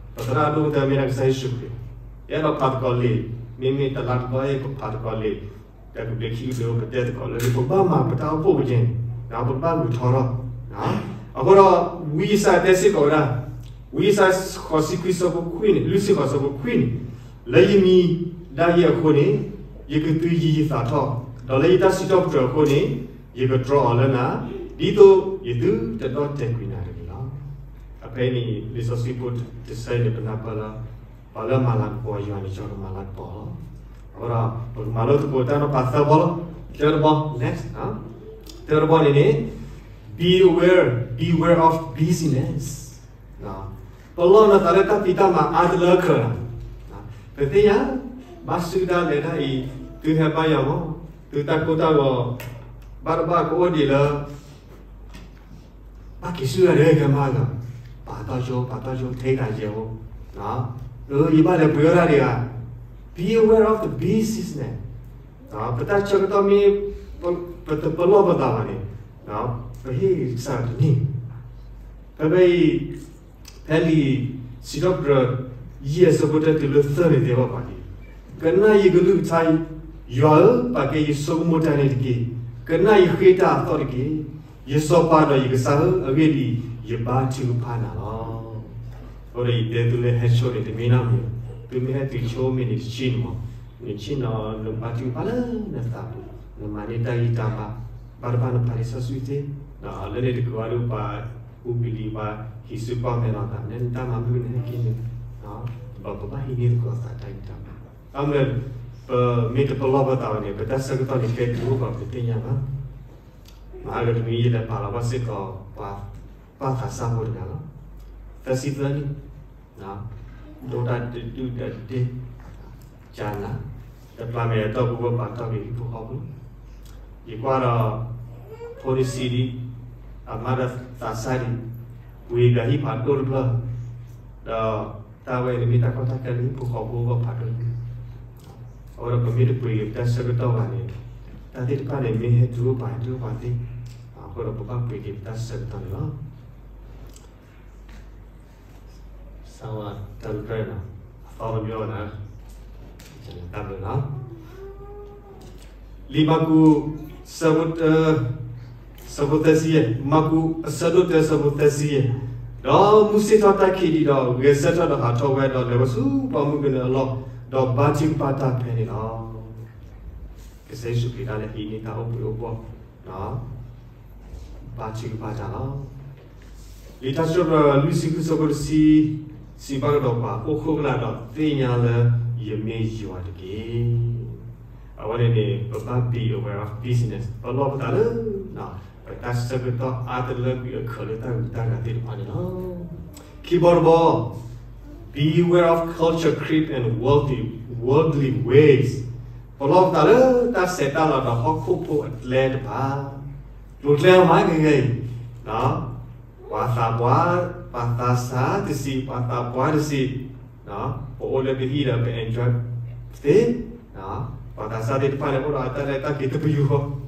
ပသရၣ်ဒိၣ်ကတၢၢ်မ့ၢ်ဒၣ်ကစၢ်ယ့ၣ်ၡူးခရံာ်, ယအဲၣ်ဒိးဖးသကိးလံာ်, မ့မ့ၢ်တလါတဘျီအံၤ ပဖးသကိးလံာ်, တၢ်ကဘျံးခံကဘျံးအိၣ် ပတဲသကိးလၢ ပဘၣ်မၤပတၢ်အိၣ်ဖှိၣ်ပကဲန့ၣ်, ပကဘၣ်ဂုာ်ထီၣ်ထီၣ်, အဃိဒီး ဝံယၡါယၤတဲစ့ၢ်ကီးဝဲဒၣ်, ဝံယၡါယၤဃိးဆံခွံဆၢဖိခွံန့ၣ်, လွံၢ်ဆံဃိးဆၢဖိခွံန့ၣ်, လၢယမံၤဒၣ်ယဲအဃိန့ၣ်, ယကသုးယံၤယသးထီၣ်, ဒီးလၢယတၢ်စံးထီၣ်ပတြၢၤအဃိန့ၣ်, ယကတြီအီၤလၢနၤ, ဒ်သိးယသုတဒီၣ်တဲာ်ကွံာ်နၤတဂ့ၤလီၤ. အဖဲအံၤန့ၣ် လံာ်စီဆှံဖိတဆၢအံၤန့ၣ် ပနၢ်ပၢၢ်လၢ ပှၤလၢအမၤလၤကပီၤယွၤန့ၣ် ကမၤလၤကပီၤလီၤ. အဃိဒီး ပကမၤလိသကိးတၢ်နီၤဖးသၢဘီလီၤ. တၢတဘီ, next, တၢတဘီန့ၣ်န့ၣ်, beware, beware of busyness. ပလီၢ်နသးလၢတၢ်ဖံးတၢ်မၤအါတလၢခဲလၢာ်, ပသ့ၣ်ညါ, ဘၣ်ဆူၣ်တၢ်လဲၤတၢ်အံၤ, သုဟဲဘါယွၤမး, သုတၢ်ကိၢ်တၢ်ဂီၤ, ဘၣ်တဘၣ်ကအိၣ်ဒံးလၢ ဘၣ်က့ၤဆူၣ်တၢ်ဒီးကမၤဂၤ, ပာ်တီၢ်ဆိ, ပာ်တီၢ်ဆိ ထဲတၢ်ယဲၢ်အိၣ်, ယဘၣ်လဲၤပှ့ၤအီၣ်တၢ်ဒံးဧါ, be aware of the busyness. ပတၢ်ဆၢကတီၢ်မ့ၢ် ပတပလီၢ်ပသးဘၣ်န့ၣ်, ပဟ့ၣ်ကစၢ်တန့ၢ်, ဖဲဖဲအံၤ ဖဲလံာ်စံးထီၣ်ပတြၢၤ ယဲၢ်ဆၢဖိတၢတုၤလၢသၢန့ၣ်တဲဘၣ်ပှၤဒ်အံၤ, ကနၣ်ယကလုၢ်ကထါ, ယွၤဧၢ, ပာ်ကဲယဆိကမိၣ်တၢ်န့ၣ်တက့ၢ်. ကနၣ်ယဃ့တၢ်အသီၣ်တက့ၢ်. ယစီၤပၤဒီးယကစၢ်ဧၢ, အဂ့ၢ်ဒ်အံၤ, ယဘါထုကဖၣ်နၤလီၤ. အဃိဒီးယတဲသုလၢဟဲဆိန့ၣ် တမ့ၢ်နီတမံၤ, သုမ့ၢ်ဟဲတုၤဆိမ့ၢ်န့ၣ်တဆံန့ၣ်မး, နဆ့ၣ်နီၤနဘါထုကဖၣ်လၢနသးပူၤ, နမၤန့ၢ်တၢ်ဂံၢ်တၢ်ဘါ, ဘၣ်တဘၣ်နဖးလံာ်စီဆှံသ့, လၢန့ၣ်တကဝါဒီးပှၤအူပလံၤ ပှၤဟံးစုကီၢ်မဲာ်လီၤသး လၢနတၢ်မၤမုၢ်နဟဲက့ၤန့ၣ်, ပဘၣ်ဟံးန့ၢ်သကိးသးတၢ်ဂံၢ်တၢ်ဘါ, အမ့ၢ် ပမ့ၢ်တပလီၢ်ပသးဘၣ်န့ၣ် ပတၢ်ဆၢကတီၢ်န့ၣ် ကဲတုၤအိၣ်ဘၣ်ပတသ့ၣ်ညါဘၣ်. မဟါကတနွံယလဲၤပာ်လီၤဘၣ်စ့ၢ်ကီး ပှၤပာ်သးစၢ်ဖိတဂၤလီၤ. သၢဆံသၢနံၣ်, ဒိၣ်တၢ်တဒုၣ်တဒ့, ကၢနၤ, တပျၢ်မဲာ်အတီၢ်ပူၤ ပာ်တီၢ်က့ၤဟံၣ်ဖိဃီဖိ, ယကွၢ်ဒီး ဖိတဆံဒံး, အမါဒီးသးစၢ်ဒံး, ပှ့ၤကဒီးဟံၣ်ဖးဒိၣ်တဖျၢၣ်, ဒီးတၢ်ဝဲန့ၣ်မ့ၢ်တၢ်ကီတၢ်ခဲလၢဟံၣ်ဖိဃီဖိအဂီၢ်ဖးဒိၣ်, အဃိဒီးပမ့ၢ်တပှ့ၤက့ၤပတၢ်ဆၢကတီၢ်ဘၣ်န့ၣ်, တၢ်သ့ၣ်တဖၣ်န့ၣ် မ့ၢ်ဟဲတုၤအိၣ်ပှၤ ဟဲတုၤအိၣ်ပှၤသ့, အဃိဒီးပဘၣ်ပှ့ၤက့ၤပတၢ်ဆၢကတီၢ်န့ၣ်လီၤ. စးဝါတၢ်ကရၢနီၤ, အသီတမံၤနီၤ, တၢ်ဘျုးနီၤ. လံာ်မၢ်ကူး ဆၢဖိတၢ, ဆၢဖိသၢဆံယဲၢ်, မၢ်ကူး အဆၢဒိၣ်တၢ ဆၢဖိသၢဆံယဲၢ်, ဒီးမူစ့ၣ်ထီၣ်တၢ်ခံးဒံးဒီး ဂဲၤဆၢထၢၣ်ဒီးဟးထီၣ်ဝဲဒီးလဲၤဝဲဆူပှၢ်မုၢ်ကနၢအလီၢ်, ဒီးဘါထုကဖၣ်တၢ်ဖဲန့ၣ်လီၤ. ကစၢ်ယ့ၣ်ၡူးခရံာ်ဒၣ်လဲာ်ဟံးန့ၢ်တၢ်အိၣ်ဘှံးအိၣ်ဘှီၣ် ဘါထုကဖၣ်တၢ်လီၤ. လံာ်တၢ်စံးထီၣ်ပတြၢၤ လွံၢ်ဆံဃု ဆၢဖိတဆံ, စံးဘၣ်ကဒီးပှၤ အိၣ်ခိးကလာ်ဒီးသ့ၣ်ညါလၢ ယမ့ၢ်ယွၤတက့ၢ်. အဝဲန့ၣ်န့ၣ် ပဘၣ် be aware of busyness, ပလီၢ်ပသးလၢ ပတၢ်ဆၢကတီၢ်အါတလၢကွံာ်အခၢးလၢတၢ်ဂုၤတၢ်ဂၤသ့ၣ်တဖၣ်န့ၣ်လီၤ. ခံဘီတဘီ beware of culture creep and worldly, worldly ways, ပလီၢ်ပသးလၢတၢ်ဆဲးတၢ်လၤဒီးဟီၣ်ခိၣ်ဖိအကျဲတဖၣ်, ကျိၤကျဲအမၤကဂဲၤအံၤ, ပှၤသးပှၢ်, ပှၤသးစၢ်တဆံး, ပှၤသးပှၢ်တဆံး, ပအိၣ်လၢပဟံၣ်ဒီးပ enjoy သ့, ပှၤသးစၢ်သ့ၣ်တဖၣ်န့ၣ် အိၣ်ဒီးအတၢ်ရဲၣ်တၢ်ကျဲၤတပယူာ်ဃီ,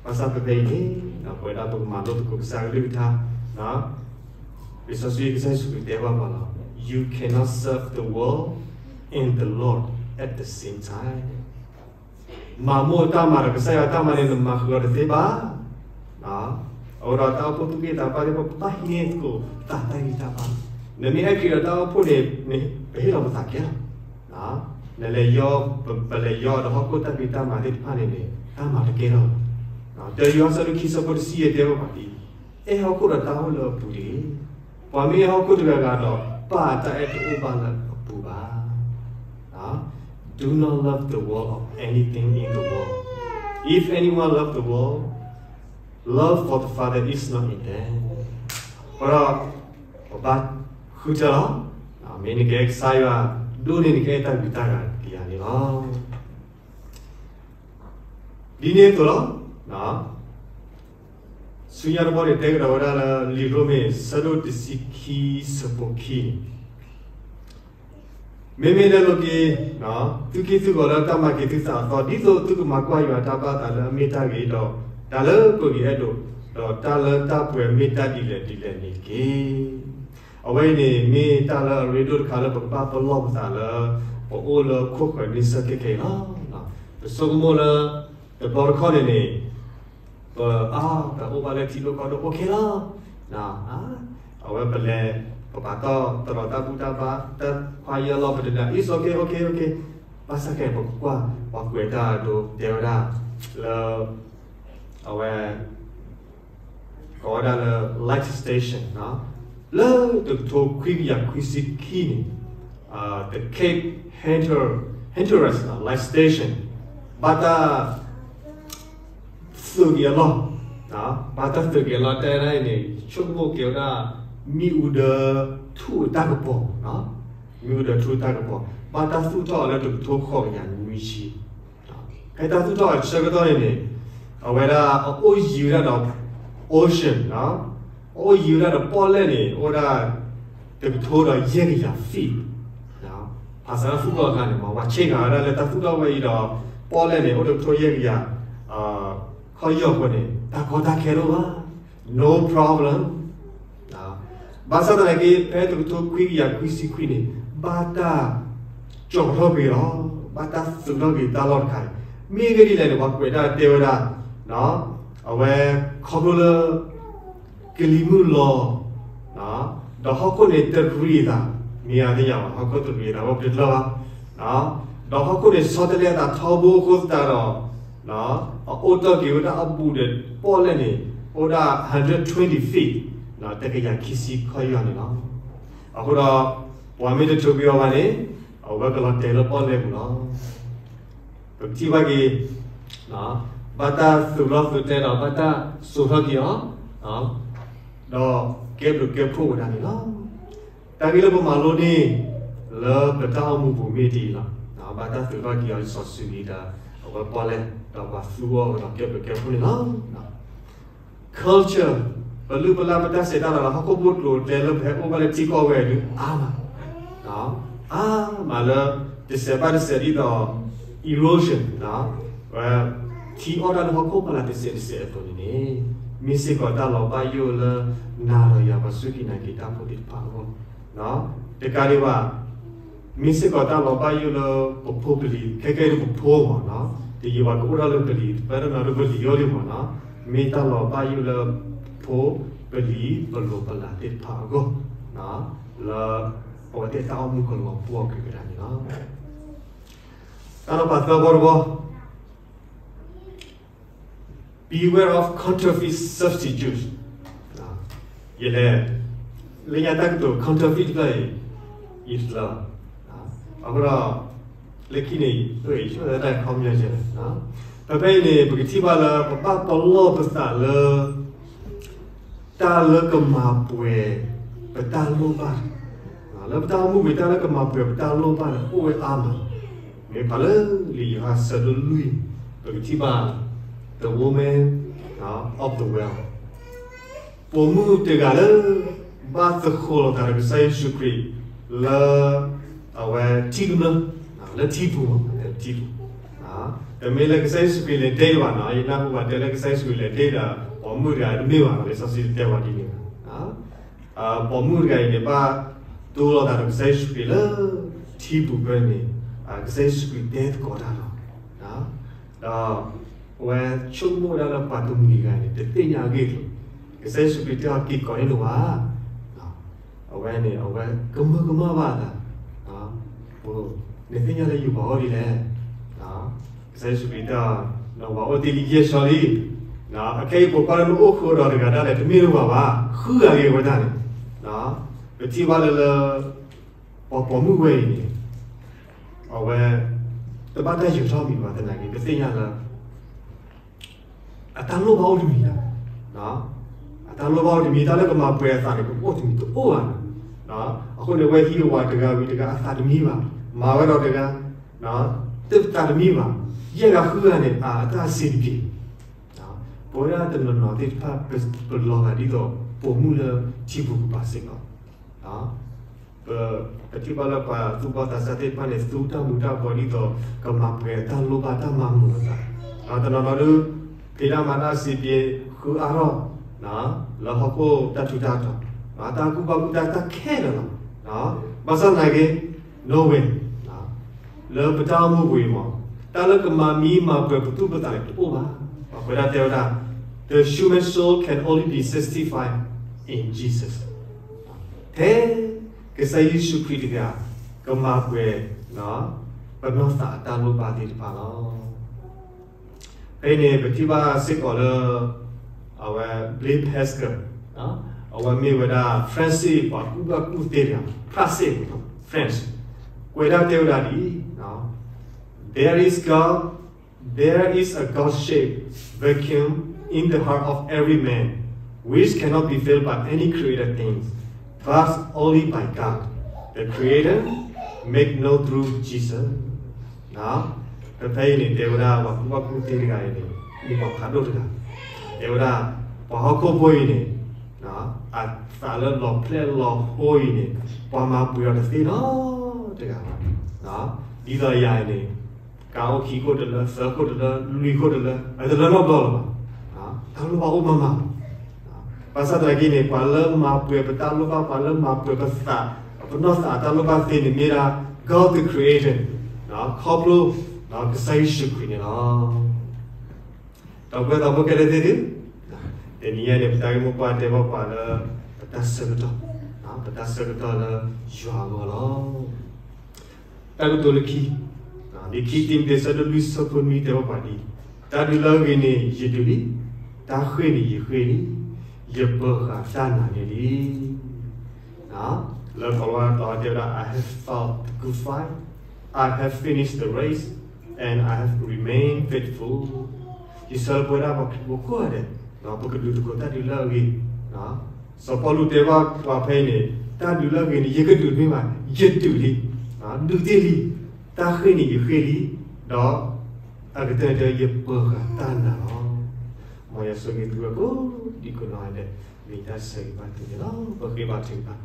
ဘၣ်ဆၣ်ဖဲဖဲအံၤန့ၣ် ပဝဲဒၣ်ပကမၤလိသကိးကစၢ်ကလုၢ်ကထါ, because ကစၢ်ယ့ၣ်ၡူးခရံာ်တဲဘၣ်ပှၤလီၤ, you cannot serve the world and the Lord at the same time. မၤမိၢ်တၢ်မၤဒီးကစၢ်ယွၤတၢ်မၤန့ၣ် နမၤဃုာ်အီၤတသ့ဘၣ်. အဃိဒီးတၢ်အိၣ်ဖှိၣ်သူၣ်က့သးပှၢ်သ့ၣ်တဖၣ် ပဘၣ်ဟံးန့ၢ်သကိးသးတၢ်ဂံၢ်တၢ်ဘါ, နမ့ၢ်ဟဲခရံာ်ဒီးတၢ်အိၣ်ဖှိၣ်န့ၣ် ပဟ့ၣ်လီၤပသးကဲလီၤ. နလဲၤယီ, ပလဲၤယီဒီးဟီၣ်ခိၣ်တၢ်ဖံးတၢ်မၤသ့ၣ်တဖၣ်န့ၣ်န့ၣ် တၢ်မၤတကဲထီၣ်ဘၣ်. တၢယိၤဟၣ်အဆၢဒိၣ်ခံ ဆၢဖိတဆံယဲၢ်တဲဘၣ်ပှၤဒ်အံၤ, အဲၣ်ဟီၣ်ခိၣ်ဒီးတၢ်အိၣ်လၢအပူၤတဂ့ၤ. ပှၤမ့ၢ်အဲၣ်ဟီၣ်ခိၣ်တဂၤဂၤဒီး ပၢ်အတၢ်အဲၣ်တအိၣ်ဘၣ်လၢအပူၤဘၣ်. Do not love the world or anything in the world. If anyone love the world, love for the Father is not in them. အဃိဒီး ပဘၣ်ဃုထၢလီၤ. မ့ၢ်နကအဲၣ်ကစၢ်ယွၤ ဒိၣ်န့ၢ်နကအဲၣ်တၢ်ဂုၤတၢ်ဂၤကယၤန့ၣ်လီၤ. ဒ်န့ၣ်အသိးလီၤ. ဆူညါတဘီန့ၣ် တဲကဒီးဝဲဒၣ်လၢ လံာ်ရိမ့ၤ ဆၢဒိၣ်တဆံခံ ဆၢဖိခံန့ၣ်, မ့မ့ၢ်လၢလီၤက့ၤ သုက့ၢ်သုဂီၤလၢတၢ်မၤက့ၤသုသးအသီ ဒ်သိးသုကမၤကွၢ်ယွၤတၢ်ဘၣ်သးလၢအမ့ၢ်တၢ်ဂ့ၤဒီး တၢ်လၢပဂ့ၤအဲၣ်ဒိး, ဒီးတၢ်လၢတၢ်ပှဲၤမ့ၢ်တၢ်ဒ်လဲၣ်ဒ်လဲၣ်န့ၣ်တက့ၢ်. အဝဲအံၤန့ၣ် မ့ၢ်တၢ်လၢအရ့ဒိၣ်တခါလၢပကဘၣ်ပလီၢ်ပသးလၢ ပအိၣ်လၢခိၣ်ဃၢၤန့ဆၢၣ်ခဲခဲအံၤလီၤ. ပဆိကမိၣ်လၢ တဘျီတခီၣ်န့ၣ်န့ၣ် ပ အါ ပအိၣ်ဘၣ်လၢထံဒိၣ်ကီၢ်ဒိၣ် အိၣ်ခဲလီၤ. အဝဲပလဲၤ ပပာ်တီၢ်တရီးတၢ်ဘူၣ်တၢ်ဘါ တၢ်ခွါယဲၢ်လီၢ် ပတဒၣ် it's okay, okay, okay. ဘၣ်ဆၣ်ခဲအံၤ ပကကွၢ် ပှၤကွဲးတၢ်အဒိတဲဝဲဒၣ် လၢ အဝဲ ကိးဝဲဒၣ်လၢ light station လၢတကထိခွံကယၤခွံဆံခံန့ၣ် the Cape Hatteras light station ဘၣ်တၢ် သုးက့ၤအလီၢ်, ဘၣ်တၢ်သုးက့ၤအလီၢ် တဲဒၣ်အံၤန့ၣ် ဆိကမိၣ်က့ၤဝဲဒၣ် မ့ၣ်အူဒၢထူၣ်အတၢ်ကပီၤ, မ့ၣ်အူဒၢထူၣ်တၢ်ကပီၤ ဘၣ်တၢ်သူၣ်ထီၣ်အီၤလၢတကထိဃိးကယၤနွံဆံ, ဖဲတၢ်သူၣ်ထီၣ်အဆၢကတီၢ်န့ၣ်န့ၣ် အဝဲဒၣ်အအိၣ်ယံၤဝဲဒၣ်ဒီး ocean, အအိၣ်ယံၤဝဲဒၣ်ဒီးပီၣ်လဲၣ်န့ၣ် အိၣ်ဝဲဒၣ် တကထိဒီးယဲၢ်ကယၤ feet, ဖးစးလၢသူၣ်ထီၣ်အခါန့ၣ် မ့ၢ်ဝဲဆ့ကၤဝဲဒၣ်လၢတၢ်သူၣ်ထီၣ်ဝဲအံၤဒီး ပီၣ်လဲၣ်န့ၣ် အိၣ်တကထိယဲၢ်ကယၤ ခီၣ်ယီၢ်အဃိန့ၣ် တၢ်ကီတၢ်ခဲတအိၣ်ဘၣ်, no problem. ဘၣ်ဆၣ်သနာ်က့ ဖဲတကထိခွံကယၤခွံဆံခွံန့ၣ် ဘၣ်တၢ်ကၠီထီၣ်က့ၤလီၤ, ဘၣ်တၢ်သုးထီၣ်က့ၤတၢ်လီၢ်တခါန့ၣ်, မ့ၢ်ဂ့ၢ်ဒ်လဲၣ်န့ၣ် ပှၤကွဲးတၢ်တဲဝဲဒၣ် အဝဲ ခီဖျိလၢ ကလံၤမုၢ်လီၤ ဒီးဟီၣ်ခိၣ်န့ၣ်တရံးအသး, မ့ၢ်အါသ့ၣ်ညါဘၣ် ဟီၣ်ခိၣ်တရံးအသး ဝဲပတကျၢၢ်ဘၣ်, ဒီးဟီၣ်ခိၣ်န့ၣ်ဆီတလဲအသးထီဘိအဃိသတးဒီး အအိၣ်တ့ၢ်က့ၤဝဲဒၣ်အဘူးဒီးပီၣ်လဲၣ်န့ၣ် အိၣ်ဒၣ် hundred twenty feet, တကယၤခံဆံခီၣ်ယီၢ်န့ၣ်လီၤ. အဃိဒီး ပှၤမ့ၢ်တထုးက့ၤအီၤဘၣ်န့ၣ် အဝဲကလီၤတဲာ်လၢပီၣ်လဲၣ်ပူၤလီၤ. ပကထံၣ်ဘၣ်က့ၤ ဘၣ်တၢ်သုးလီၢ်သုးကျဲဒီး ဘၣ်တၢ်စိာ်ထီၣ်က့ၤအီၤ ဒီးကဲဘျုးကဲဖှိၣ်ဝဲဒၣ်န့ၣ်လီၤ. တၢ်ဂ့ၢ်လၢပမၤလိန့ၣ် လၢပတၢ်အိၣ်မူပူၤမ့ၢ်ဒ်အံၤလီၤ. ဘၣ်တၢ်သုးထီၣ်က့ၤအီၤ စီၤစုၤလံဒီး အဝဲပီၣ်လဲၣ် ဒီးပှၤသူအီၤဒီးကဲဘျုးကဲဖှိၣ်န့ၣ်လီၤ. Culture, ပလုၢ်ပလၢ်ပတၢ်ဆဲးတၢ်လၤဒီး ဟီၣ်ခိၣ်ဖိကျိၤကျဲလၢပဟဲအိၣ်ဘၣ်လၢထံကီၢ်ဝဲအံၤဒုးအါမး, အါမးလၢ တစဲးဘၣ်တစဲးဒ်သိး erosion, ဝဲ ထံအီၣ်တၢ်လၢဟီၣ်ခိၣ်ဖီလာ်တစဲးတစဲးအသိးန့ၣ်န့ၣ် မ့ၢ်စ့ၢ်ကီးတၢ်လီၤဘၣ်ယိၣ်လၢ နၤဒီးယၤပှၤစူၢ်က့ၤနာ်က့ၤတၢ်ဖိသ့ၣ်တဖၣ်အဂီၢ် တကးဒံးဘၣ် မ့ၢ်စ့ၢ်ကီးတၢ်လီၤဘၣ်ယိၣ်လၢပဖိပလံၤ ခဲကဲဒ်ပဖိမ့ၢ်နီၤ, တယံာ်ဘၣ်ကအိၣ်ထီၣ်လၢပလံၤ ပတနီၤလၢပလံၤအီၤလံမ့ၢ်နီၤ, မ့ၢ်တၢ်လီၤဘၣ်ယိၣ်လၢဖိပလံၤပလိၤပလးသ့ၣ်တဖၣ်အဂီၢ် လၢအဝဲသ့ၣ်တၢ်အိၣ်မူကလီၤပှီၢ်က့ၤဝဲဒၣ်န့ၣ်လီၤ. တၢ်နီၤဖးသၢဘီတဘီ Beware of counterfeit substitutes. ယလဲၤ လၢညါတၢ်ကတိၤ counterfeit တဖျၢၣ်အံၤ ယတလၢ အဃိဒီး လၢခံန့ၣ် ယဆိကမိၣ်တၢ်ခီပညီယဲလၢ ဖဲဖဲအံၤန့ၣ် ပကထံၣ်ဘၣ်လၢ ပဘၣ်ပလီၢ်ပသးလၢ တၢ်လၢကမၤပှဲၤ ပတၢ်လိၣ်ဘၣ်, လၢပတၢ်အိၣ်မူပူၤ တၢ်လၢကမၤပှဲၤပတၢ်လိၣ်ဘၣ်န့ၣ် အိၣ်ဝဲအါမး, မ့ၢ်ဖးလၢလံာ်ယိၤဟၣ်ဆၢဒိၣ်လွံၢ် ပကထံၣ်ဘၣ် the woman of the well, ပိာ်မုၣ်တဂၤလၢ ဘၣ်သဃိၤလိာ်သးဒီးကစၢ်ယ့ၣ်ၡူးခရံာ် လၢ အဝဲထံကမျၢၢ် လၢထံပူၤ ထံပူၤ, တမ့ၢ်လၢကစၢ်ယ့ၣ်ၡူးခရံာ်လဲၤဒ့ဘၣ်နီၤ, ယနၢ်ဟူဘၣ်တဲလၢကစၢ်ယ့ၣ်ၡူးခရံာ်လဲၤဒ့ဒီး ပိာ်မုၣ်တဂၤတမ့ၢ်ဘၣ်နီၤ, လံာ်စီဆှံတဲဝဲဒ်န့ၣ်, ပိာ်မုၣ်တဂၤအံၤန့ၣ် ဘၣ်တိလိာ်သးဒီးကစၢ်ယ့ၣ်ၡူးခရံာ်လၢ ထံပူၤဖဲန့ၣ်, ကစၢ်ယ့ၣ်ၡူးခရံာ်တဲသကိးတၢ်လီၤ, ဒီး အဝဲဆိကမိၣ်ဝဲဒၣ်လၢပှၤတမှံၤတဂၤန့ၣ် တသ့ၣ်ညါအဂ့ၢ်အကျိၤ, ကစၢ်ယ့ၣ်ၡူးခရံာ်တဲအီၤ က့ၤကိးန့ၢ်နဝၤ အဝဲန့ၣ် အဝဲကမၢကမၣ်ဘၣ်အသး, နသ့ၣ်ညါလၢယဝၤအိၣ်ဒ်လဲၣ်, ကစၢ်ယ့ၣ်ၡူးခရံာ်တဲအီၤ နဝၤအိၣ်တ့ၢ်လံယဲၢ်ဆီလံ, အခဲအံၤပိာ်ခွါလၢနအိၣ်ဃုာ်ဒီးတဂၤဒၣ်လဲာ် တမ့ၢ်လၢပှၤဘၣ်, ဃုဂၤဂ့ၤဝဲဒၣ်န့ၣ်, ပထံၣ်ဘၣ်လၢလၢ ပှၤပိာ်မုၣ်ဝဲအံၤန့ၣ် အဝဲ တဘၣ်တၢ်ယၢၤထီၣ်မံၤဘၣ်သနာ်က့ ပသ့ၣ်ညါလၢ အတၢ်လိၣ်ဘၣ်အိၣ်တမံၤလီၤ. အတၢ်လိၣ်ဘၣ်အိၣ်တမံၤ တၢ်လၢကမၤပှဲၤအသးန့ၣ် ကအိၣ်တမံၤတအိၣ်ဘၣ်. အဃိန့ၣ် အဝဲဟံးဝဲတဂၤဝံၤတဂၤအသးတမံဘၣ်, မၤဝဲဒီးတဂၤ သးတမံဘၣ်, ယဲၢ်ဂၤဃုဂၤန့ၣ် အတၢ်စံးတက့ၢ်. ပဝဲဒၣ်တနီၤနီၤသ့ၣ်တဖၣ် ပလီၤဂာ်ဒ်သိးပိာ်မုၣ်လၢထံပူၤကပၤစ့ၢ်ကီး ပထံၣ်ဘၣ်လၢပှၤသူၣ်ဘီၣ်သးစၢ်သ့ၣ်တဖၣ်န့ၣ် သူတၢ်မူၤတၢ်ဘှီးဒ်သိး ကမၤပှဲၤတၢ်လိၣ်ဘၣ်တၢ်မၤမုာ်အသး, တနီၤနီၤဒုး ဖံးတၢ်မၤတၢ်စံးပှဲၤဃုအါထီၣ် လၢဟီၣ်ခိၣ်တၢ်ထူးတၢ်တီၤ, တၢ်ကူၣ်ဘၣ်ကူၣ်သ့တၢ်ခဲလၢာ်လီၤ. ဘၣ်ဆၣ်သနာ်က့ no way လၢပတၢ်အိၣ်မူပူၤအံၤမး တၢ်လၢကမၤမံမၤပှဲၤပသူၣ်ပသးန့ၣ်တအိၣ်ဘၣ်. ပဝဲဒၣ်တဲဝဲဒၣ် the human soul can only be satisfied in Jesus ထဲကစၢ်ယ့ၣ်ၡူးခရံာ်တဂၤ ကမၤပှဲၤ ပနီၢ်သးအတၢ်လိၣ်ဘၣ်သ့ၣ်တဖၣ်လီၤ. ဖဲအံၤန့ၣ် ပထံၣ်ဘၣ်စ့ၢ်ကီးလၢ အဝဲ Blaise Pascal အဝဲမ့ၢ်ဝဲဒၣ် France ပှၤကူၣ်ဘၣ်ကူၣ်သ့တဂၤ, France ပူၤ France ကွဲးဒၣ်တဲဝဲဒၣ်ဒ်အံၤ, There is God, there is a God-shaped vacuum in the heart of every man, which cannot be filled by any created things, but only by God, the Creator, made known through Jesus. ဖဲဖဲအံၤန့ၣ် တဲဝဲဒၣ်ပှၤကူၣ်ဘၣ်ကူၣ်သ့တဂၤအံၤန့ၣ် မ့ၢ်ပှၤဖးဒိၣ်တဂၤ, တဲဝဲဒၣ် ပှၤဟီၣ်ခိၣ်ဖိအံၤန့ၣ် အသးလၢလီၤဖျဲၣ်လီၤဃိအံၤန့ၣ် ပှၤမၤပှဲၤအီၤတသ့နီတဂၤဘၣ်. ဒ်သိးယၤအံၤန့ၣ် ကအိၣ်ခံခိၣ်တလၢ သၢခိၣ်တလၢ လွံၢ်ခိၣ်တလၢ အတလၢနီတဘျီလၢၤဘၣ်. တၢ်လိၣ်ဘၣ်အိၣ်မးမးလီၤ. ဘၣ်ဆၣ်သနာ်က့န့ၣ် ပှၤလၢမၤပှဲၤပတၢ်လိၣ်ဘၣ် ပှၤလၢမၤပှဲၤပသး ပနီၢ်သးတၢ်လိၣ်ဘၣ်သ့န့ၣ် မ့ၢ်ဒၣ် God the Creator ခီဖျိ ကစၢ်ယ့ၣ်ၡူးခရံာ်န့ၣ်လီၤ. ဒီပုၢ်ဝဲၢ်သးဖိခဲလၢာ်သ့ၣ်ဧၢ, တနံၤအံၤန့ၣ် ပတၢ်ဂ့ၢ်မိၢ်ပှၢ်တဲဘၣ်ပှၤလၢ ပတၢ်ဆၢကတီၢ်, ပတၢ်ဆၢကတီၢ်လၢယွၤအဂီၢ်လီၤ. တၢ်ကတိၤလၢခံ, လံာ်ခံတံၤမသ့း အဆၢဒိၣ်လွံၢ် အဆၢဖိနွံတဲဘၣ်ပှၤဒ်အံၤ, တၢ်ဒုးလၢအဂ့ၤန့ၣ် ယဒုးလံ, တၢ်ဃ့ၢ်န့ၣ် ယဃ့ၢ်လံ, ယပၢၤဃာ်တၢ်နာ်န့ၣ်လံ. လၢကီၤလၤဝါကျိာ်တဲဝဲဒၣ် I have fought the good fight, I have finished the race, and I have remained faithful. ယဆၢလၢပဝဲဒၣ်ပှၤခရံာ်ဖိကိးဂၤဒဲး ပကဒုးသကိးတၢ်ဒုးလၢအဂ့ၤ. စီၤပီလူးတဲဘၣ်ပှၤဖဲအံၤန့ၣ် တၢ်ဒုးလၢအဂ့ၤန့ၣ် ယကဒုးန့ၢ်ဘၣ်, ယဒုးလံ, ဒုးသ့လံ, တၢ်ဃ့ၢ်န့ၣ် ယဃ့ၢ်လံ, ဒီးအကတၢၢ်တၢၢ် ယပၢၤဃာ်တၢ်နာ်လီၤ. မ်ယွၤဆိၣ်ဂ့ၤသုဝဲကိးဒံကိးနီၢ်ဂၤဒဲး, မ့ၢ်တၢ်ဆၢဂ့ၤဘၣ်သုန့ၣ်လီၤ. ပဃ့ဘါထုကဖၣ်.